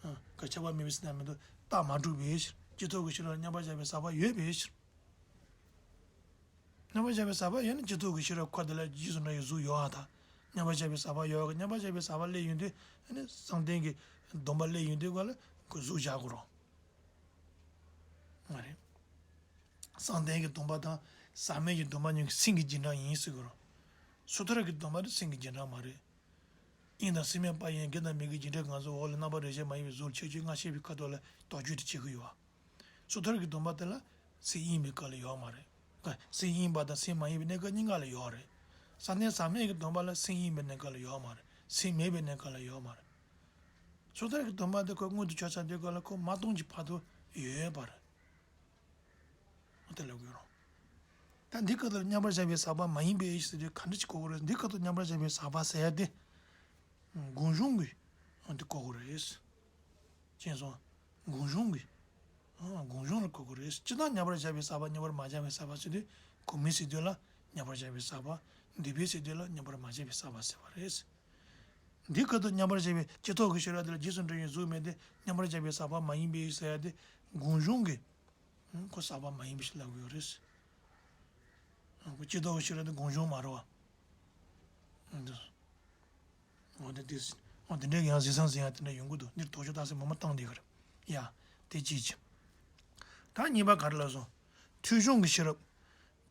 ཨ། ཁྱབ་པ་མེད་པའི་ཕྱིར་ན་མི་འདུག་རྟགས་མ་གྲུབ་པའི་ཕྱིར། སྤྱི་ཐོག་གི་ཤེས་རབ་མཉམ་པར་བཞག་པའི་ཟག་པ་ཡོད་པའི་ཕྱིར། མཉམ་པར་བཞག་པའི་ཟག་པ་ཡོད་ན་སྤྱི་ཐོག་གི་ཤེས་རབ་ཁོ་དེ་ལ་རྗེས་སུ་འགྲོ་བའི་གཟུགས་ཡོད་པ་དང་། མཉམ་པར་བཞག་པའི་ཟག་པ་ཡོད་པ། མཉམ་པར་བཞག་པའི་ཟག་པ་སླེབས་ཡོང་དུས་ཨ་ནི་བསམ་གཏན་གྱི་སྡོམ་པ་སླེབས་ཡོང་དུས་ག་ལ་ཁོ་གཟུགས་བཞག་དགོས་རེད། མ་རེད། བསམ་གཏན་གྱི་སྡོམ་པ་དང་ཟག་མེད་ཀྱི་སྡོམ་པ་གཉིས་ཀྱི་སེམས་ཀྱི་རྗེས་འབྲང་ཡིན་ཟེར་དགོས་རེད། སོ་ཐར་གྱི་སྡོམ་པ་དེ་སེམས་ཀྱི་རྗེས་འབྲང་མ་རེད། དབྱིངས་དང་སེམས་མེད་པ་ཡིན། དགེ་དང་མི་དགེ་རྗེས་འབྲང་གང་ཚོགས་འོག་ལ་རྣམ་པར་རིག་བྱེད་མ་ཡིན་པའི་གཟུགས་ལ་ཁྱད་ཆོས་ལྔ་བཤད་པའི་ཁ་ཐོག་ལ་དོགས་གཅོད་དེ་བྱེད་ཀྱི་ཡོད་པ། སོ་ཐར་གྱི་སྡོམ་པ་དེ་ལ་སེམས་དབྱིངས་པའི་སྐབས་ལ་ཡོད་མ་རེད། སེམས་དབྱིངས་པ་དང་སེམས་མ་དབྱིངས་པའི་གནས་སྐབས་གཉིས་ཀ་ལ་ཡོད་རེད། བསམ་གཏན་ཟག་མེད་ཀྱི་སྡོམ་པ་ལ་སེམས་དབྱིངས་པའི་གནས་སྐབས་ལ་ཡོད་མ་རེད། སེམས་མེད་པའི་གནས་སྐབས་ལ་ཡོད་མ་རེད། སོ་ཐར་གྱི་སྡོམ་པ་དེ་ཁོ་མངོན་དུ་གྱུར་ཚར་དུས་སྐབས་ལ་ཁོ་མ་སྟོང་གི་བར་དུ་ཡོད་པ་རེད། དེ་ལ་དགོས་རུང་། ད་འདི་སྐབས་དུ་མཉམ་པར་བཞག་པའི་ཟག་པ་མ་ཡིན་པའི་ཕྱིར་ཟེར་དུས་ག་འདྲ་ཞིག་གོ་དགོས་རེད། འདི་སྐབས་དུ་མཉམ་པར་བཞག་པའི་ཟག་པ་ཟེར་ཡ་དེ། སྒོམ་བྱུང་གི་འདི་གོ་དགོས་རེད། ཅེས་སོ། སྒོམ་བྱུང་གི། སྒོམ་བྱུང་ལ་གོ་དགོས་རེད། སྤྱིར་བཏང་མཉམ་པར་བཞག་པའི་ཟག་པ་མཉམ་པར་མ་བཞག་པའི་ཟག་པ་ཟེར་དུས་གོང་མའི་སི་ཏུ་ལ་མཉམ་པར་བཞག་པའི་ཟག་པ། འདས་པའི་སི་ཏུ་ལ་མཉམ་པར་མ་བཞག་པའི་ཟག་པ་ཟེར་བ་རེད། འདི་སྐབས་དུ་མཉམ་པར་བཞག་པའི་སྤྱི་ཐོག་གི་ཤེས་རབ་དེ་ལ་རྗེས་སུ་འགྲོ་བའི་གཟུགས་མེད་དེ་མཉམ་པར་བཞག་པའི་ཟག་པ་མ་ཡིན་པའི་ཟེར་ཡ་དེ་སྒོམ་བྱུང་གི། ཁོ་ཟག་པ་མ་ཡིན་པའི་ཕྱིར་ལབ་དགོས་རེད། ཁོ་སྤྱི་ཐོག་གི་ཤེས་རབ་དེ་སྒོམ་བྱུང་མ་རེད་བ། འོ་དེ་དེ། འོ་དེ་འདྲའི་ཡང་གཟིགས་སམ་ཟེར་ཡ་དེ་འདྲ་ཡོང་གི་འདུག་འདིར་དོགས་གཅོད་རྟགས་གསལ་མང་པོ་བཏང་བསྡད་ཀྱི་རེད། ཡ། དེ་གཅིག་བྱས། ད་གཉིས་པ་ག་རེ་ལབ་སོང་། ཐོས་བྱུང་གི་ཤེས་རབ།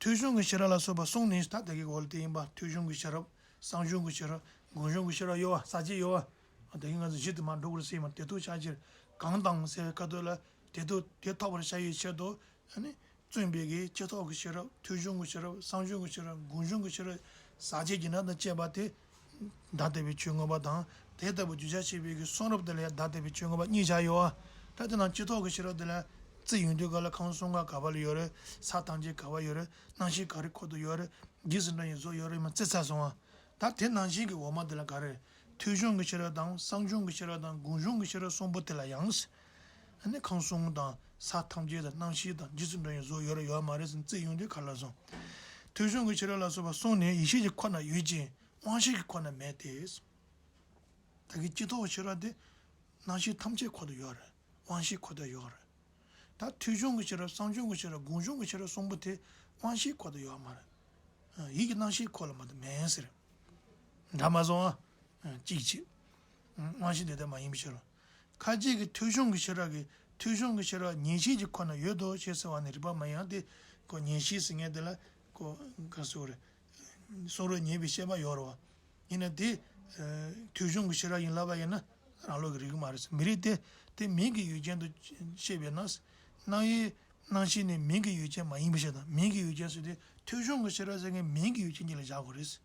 ཐོས་བྱུང་གི་ཤེས་རབ་ལ་སོགས་པ་གསུམ་ནི་ད་ལྟ་གི་འོག་ལ་དེ་ཡིན་པ། ཐོས་བྱུང་གི་ཤེས་རབ། བསམ་བྱུང་གི་ཤེས་རབ། སྒོམ་བྱུང་གི་ཤེས་རབ་ཡོད་པ། ཟག་བཅས་ཡོད་པ། ད་གིན་ང་ཚོ་གཞི་དེ་མར་འགྲོ་དགོས་རེད་ཟེར་ཡིན་པ། དེ་ཐོག་ཆ་ཕྱིར་གང་དང་ཟེར་བའི་ཁ་ཐོག་ལ་དེ་ཐོག་དེ་ཐོབ་པར་བྱ་བའི་ཆེད་དུ་ཨ་ནི་བརྩོན་པའི་གི་སྤྱི་ཐོག་གི་ཤེས་རབ། ཐོས་བྱུང་གི་ཤེས་རབ། བསམ་བྱུང་གི་ཤེས་རབ། སྒོམ་བྱུང་གི་ཤེས་རབ། ཟག་བཅས་ཀྱི་སྒྲ་དང་བཅས་པ་དེ། བདག་ལྟ་བུའི་ཆོས་མངོན་པ་དང་། དེ་ལྟ་བུ་བརྗོད་བྱར་བྱེད་པའི་གི་གསུང་རབ་དེ་ལ་ཡང་བདག་ལྟ་བུའི་ཆོས་མངོན་པ་གཉིས་བཞག་ཡོད་པ། ད་དེ་ནང་སྤྱི་ཐོག་གི་ཤེས་རབ་དེ་ལ་རྩིས་ཡོང་དུས་ག་ལ་ཁམས་གསུམ་ཀ་ག་བ་ལ་ཡོད་རེད། ས་ཐམས་ཅད་ག་བ་ཡོད་རེད། རྣམ་ཤེས་ག་རེ་འཁོར་དུ་ཡོད་རེད། རྗེས་སུ་འགྲོ་བའི་གཟུགས་ཡོད་རེད་མ་རྩིས་ཚར་སོང་བ། ད་དེ་ནང་བཞིན་གྱི་འོག་མ་དེ་ལ་ག་རེ། ཐོས་བྱུང་གི་ཤེས་རབ་དང་། བསམ་བྱུང་གི་ཤེས་རབ་དང་། སྒོམ་བྱུང་གི་ཤེས་རབ་གསུམ་པོ་དེ་ལ་ཡང་། ཨ་ནི་ཁམས་གསུམ་དང་ས་ཐམས་ཅད་དང་རྣམ་ཤེས་དང་རྗེས་སུ་འགྲོ་བའི་གཟུགས་ཡོད་རེད་ཡོད་མ་རེད་ཟེར་རྩིས་ཡོང་དུས་ག་ལ་སོང་། ཐོས་བྱུང་གི་ཤེས་རབ་ལ་སོགས་པ་གསུམ་ནི་ཡེ་ཤེས་ཀྱི་ཁོ་ན་ཡོད་ཅིང་དབང་ཤེས་ཀྱི་ཁོ་ན་མེད་དེ། ད་གིན་སྤྱི་ཐོག་ཤེས་རབ་དེ་རྣམ་ཤེས་ཐམས་ཅད་འཁོར་དུ་ཡོད་རེད། དབང་ཤེས་འཁོར་དུ་ཡོད་རེད། ད་ཐོས་བྱུང་གི་ཤེས་རབ། བསམ་བྱུང་གི་ཤེས་རབ། སྒོམ་བྱུང་གི་ཤེས་རབ་གསུམ་པོ་དེ་དབང་ཤེས་འཁོར་དུ་ཡོད་མ་རེད། ཡིད་ཀྱི་རྣམ་ཤེས་འཁོར་ལ་མ་གཏོགས་མེད་ཟེར། འདྲ་མ་སོང་ཨ། གཅིག་བྱས། དབང་ཤེས་དེ་ལྟ་མ་ཡིན་པའི་ཕྱིར་རོ། ཁ་ཅིག་གིས་ཐོས་བྱུང་གི་ཤེས་རབ་ཀྱིས། ཐོས་བྱུང་གི་ཤེས་རབ་ཉན་ཤེས་ཀྱི་ཁོ་ན་ཡོད་དོ་ཞེས་ཟེར་བ་ནི་རིགས་པ་མ་ཡིན་ཏེ། ཁོ་ཉན་ཤེས་ཟེར་མཁན་དེ་ལ་ཁོ་ག་ཟེར་རེད། གསུང་རབ་ཉན་པའི་ཤེས་པ་ཡོད་རེད་བ། ཡིན་ན་དེ་ཐོས་བྱུང་གི་ཤེས་རབ་ཡིན་ལབ་པ་ཡིན་ན་རང་ལུགས་ཀྱི་རིགས་མ་རེད། མི་རིགས་དེ་དེ་མིང་གི་ཡུལ་ཅན་དུ་བཤད་པས་ན། རྣམ་དབྱེ་རྣམ་ཤེས་ནི་མིང་གི་ཡུལ་ཅན་མ་ཡིན་པའི་ཕྱིར་དང་། མིང་གི་ཡུལ་ཅན་ཟེར་དུས་ཐོས་བྱུང་གི་ཤེས་རབ་ཟེར་མཁན་མིང་གི་ཡུལ་ཅན་གཉིས་ལ་བཞག་དགོས་རེད།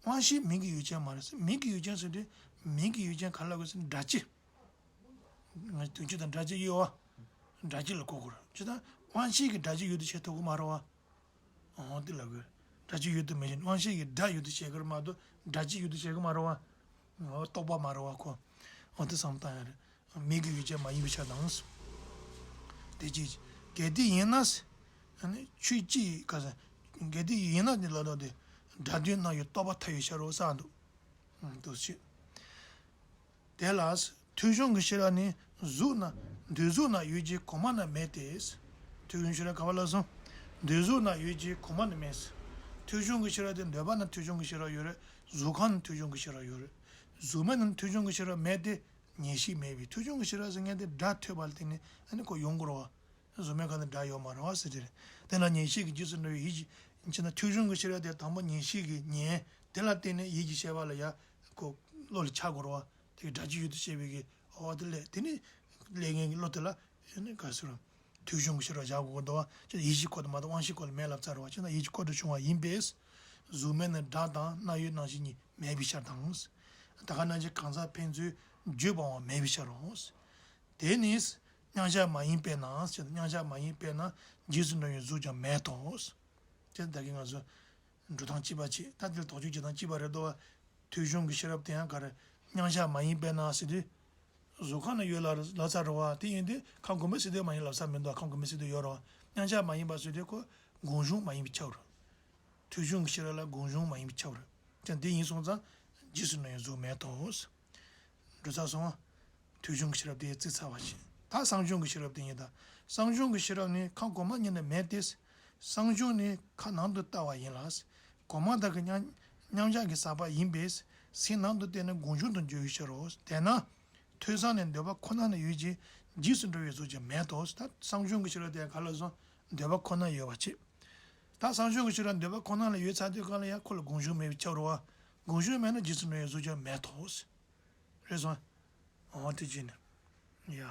དབང་ཤེས་མིང་གི་ཡུལ་ཅན་མ་རེད། མིང་གི་ཡུལ་ཅན་ཟེར་དུས་མིང་གི་ཡུལ་ཅན་ག་ལ་དགོས་ཟེར་ན་སྒྲ་སྤྱི། ང་དོན་སྤྱི་དང་སྒྲ་སྤྱི་ཡོད་བ། སྒྲ་སྤྱི་ལ་གོ་དགོས་རེད། ཅི་ལྟར་དབང་ཤེས་ཀྱིས་སྒྲ་སྤྱི་ཡུལ་དུ་བྱེད་ཐུབ་ཀྱི་མ་རེད་བ། འོ་དེ་ལབ་དགོས། སྒྲ་སྤྱི་ཡུལ་དུ་མི་བྱེད། དབང་ཤེས་ཀྱིས་སྒྲ་ཡུལ་དུ་བྱེད་ཀྱི་རེད་མ་གཏོགས་སྒྲ་སྤྱི་ཡུལ་དུ་བྱེད་ཀྱི་མ་རེད་བ། འོ་རྟོག་པ་མ་རེད་བ་ཁོ། འོ་དེ་བསམ་བཏང་ཡ་རེད། མིང་གི་ཡུལ་ཅན་མ་ཡིན་པའི་ཕྱིར་དང་། དེ་ཅི། གལ་ཏེ་ཡིན་ན། ཨ་ནི་ཆོས་སྤྱི་ག་ས། གལ་ཏེ་ཡིན་ན་ནི་ལ་ལོ་དེ། སྒྲ་དོན་རྣམ་དབྱེ་རྟོག་པ་ཐལ་བའི་ཕྱིར་རོ་ཟེར་འདུག་འདུག་ཅི། དེ་ལ་ཐོས་བྱུང་གི་ཤེས་རབ་ནི་གཟུགས་ན། འདོད་གཟུགས་ན་ཡོད་ཀྱི་གོང་མ་ན་མེད་དེ། ཐོས་བྱུང་ཤེས་རབ་ག་བ་ལ་སོང་། འདོད་གཟུགས་ན་ཡོད་ཀྱི་གོང་མ་ན་མེད། ཐོས་བྱུང་གི་ཤེས་རབ་དེ་འདོད་པ་ན་ཐོས་བྱུང་གི་ཤེས་རབ་ཡོད་རེད། གཟུགས་ཁམས་ན་ཐོས་བྱུང་གི་ཤེས་རབ་ཡོད་རེད། གཟུགས་མེད་ན་ཐོས་བྱུང་གི་ཤེས་རབ་མེད་དེ། ཉན་ཤེས་མེད་པས་ཐོས་བྱུང་གི་ཤེས་རབ་ཟེར་མཁན་དེ་སྒྲ་ཐོས་པ་ལ་བརྟེན་ནས་ཨ་ནི་ཁོ་ཡོང་དགོས་རེད་བ། གཟུགས་མེད་ག་ནས་སྒྲ་ཡོད་མ་རེད་བ་ཟེར་དེ་རེད། དེ་ལ་ཉན་ཤེས་ཀྱི་རྗེས་སུ་འགྲོ་བའི་ཡིད་ཀྱི། ཕྱིན་ན་ཐོས་བྱུང་གི་ཤེས་རབ་དེ་དང་པོ་ཉན་ཤེས་ཀྱི་ཉན་དེ་ལ་བརྟེན་ནས་ཡིད་ཀྱི་ཤེས་པ་ལ་ཡ་ཁོ་བློ་ལ་འཆར་དགོས་རེད་བ། དེ་གི་སྒྲ་སྤྱི་ཡུལ་དུ་བྱེད་པའི་གི་འོ་དེ་ལས་དེ་ནི་ལས་ངན་གྱི་བློ་དེ་ལ་ཨ་ནི་ག་ཟེར་རོ། ཐོས་བྱུང་གི་ཤེས་རབ་བཞག་དགོས་འདུག་བ། ཅི་ཡིད་ཀྱི་སྐོར་དུ་མ་གཏོགས་དབང་ཤེས་སྐོར་ལ་མེད་ལབ་ཚར་བ། ཅི་ན་ཡིད་ཀྱི་སྐོར་དུ་བྱུང་བ་ཡིན་པས། གཟུགས་མེད་ན་སྒྲ་དང་རྣམ་དབྱེ་རྣམ་ཤེས་གཉིས་མེད་པའི་ཕྱིར་དང་། ད་ག་ནང་བཞིན་གང་ཟག་ཕན་ཚུན་བརྗོད་པའང་མེད་པའི་ཕྱིར་རོ། དེ་ནི་མཉམ་གཞག་མ་ཡིན་པས་ན་ཟེར། མཉམ་གཞག་མ་ཡིན་པས་ན་རྗེས་སུ་འགྲོ་བའི་གཟུགས་ཀྱང་མེད་དོ། ཅེས་ད་གིན་ང་ཚོ་འགྲོ་སྟངས་གཅིག་པ་བྱེད། ད་འདིར་དོགས་གཅོད་བྱེད་སྟངས་གཅིག་པ་རེད་དོ། ཐོས་བྱུང་གི་ཤེས་རབ་དེ་ཡང་ག་རེ། མཉམ་གཞག་མ་ཡིན་པས་ན་ཟེར་དུས། གཟུགས་ཁམས་ནི་ཡོད་ལ་ལབ་ས་རེད་བ། དེ་ཡིན་དུས་ཁམས་གོང་མའི་སས་བསྡུས་མ་ཡིན་ལབ་ས་མི་འདུག་ཁམས་གོང་མའི་སས་བསྡུས་ཡོད་རེད་བ། མཉམ་གཞག་མ་ཡིན་པ་ཟེར་དུས་ཁོ་སྒོམ་བྱུང་མ་ཡིན་པས་ཁྱབ་རེད། དུས་བྱུང་གི་ཤེས་རབ་ལ་སྒོམ་བྱུང་མ་ཡིན་པས་ཁྱབ་རེད། ཀྱང་དེ་ཡིན་སོང་ཙང་རྗེས་སུ་འགྲོ་བའི་གཟུགས་མེད་དོ། འགྲོ་ཚར་སོང་བ། དུས་བྱུང་གི་ཤེས་རབ་དེ་བརྩིས་ཚར་བ་ཞིག་ད་སངས་བྱུང་གི་ཤེས་རབ་དེ་ཡིན་ད། སངས་བྱུང་གི་ཤེས་རབ་ནི་ཁམས་གོང་མ་གཉིས་ནི་མེད་དེ། སངས་བྱུང་ནི་ཁམས་ནང་དུ་ལྟ་བ་ཡིན་ལ། གོང་མ་དག་གི་མཉམ་མཉམ་གཞག་གི་ཟག་པ་ཡིན་པས། སེམས་ནང་དུ་བལྟས་ནས་སྒོམ་བྱུང་དུ་འགྱུར་བའི་ཕྱིར་རོ། དེས་ན། ཐོས་བསམ་ནི་འདོད་པ་ཁོ་ན་ལ་ཡོད་ཅིང་རྗེས་སུ་འགྲོ་བའི་གཟུགས་ཀྱང་མེད་དོ། ད་སངས་བྱུང་གི་ཤེས་རབ་དེ་ག་ལ་སོང་འདོད་པ་ཁོ་ན་ཡོད་པ་ཅིག་ད་སངས་བྱུང་གི་ཤེས་རབ་འདོད་པ་ཁོ་ན་ལ་ཡོད་ཚར་དུས་གང་ལ་ཡང་ཁོ་ལ་སྒོམ་བྱུང་མེད་པའི་ཕྱིར་རོ། སྒོམ་བྱུང་མེད་ན་རྗེས་སུ་འགྲོ་བའི་གཟུགས་ཀྱང་མེད་དོ། རེད་སོང་། འོ་དེ་བྱས་ནས། ཡ།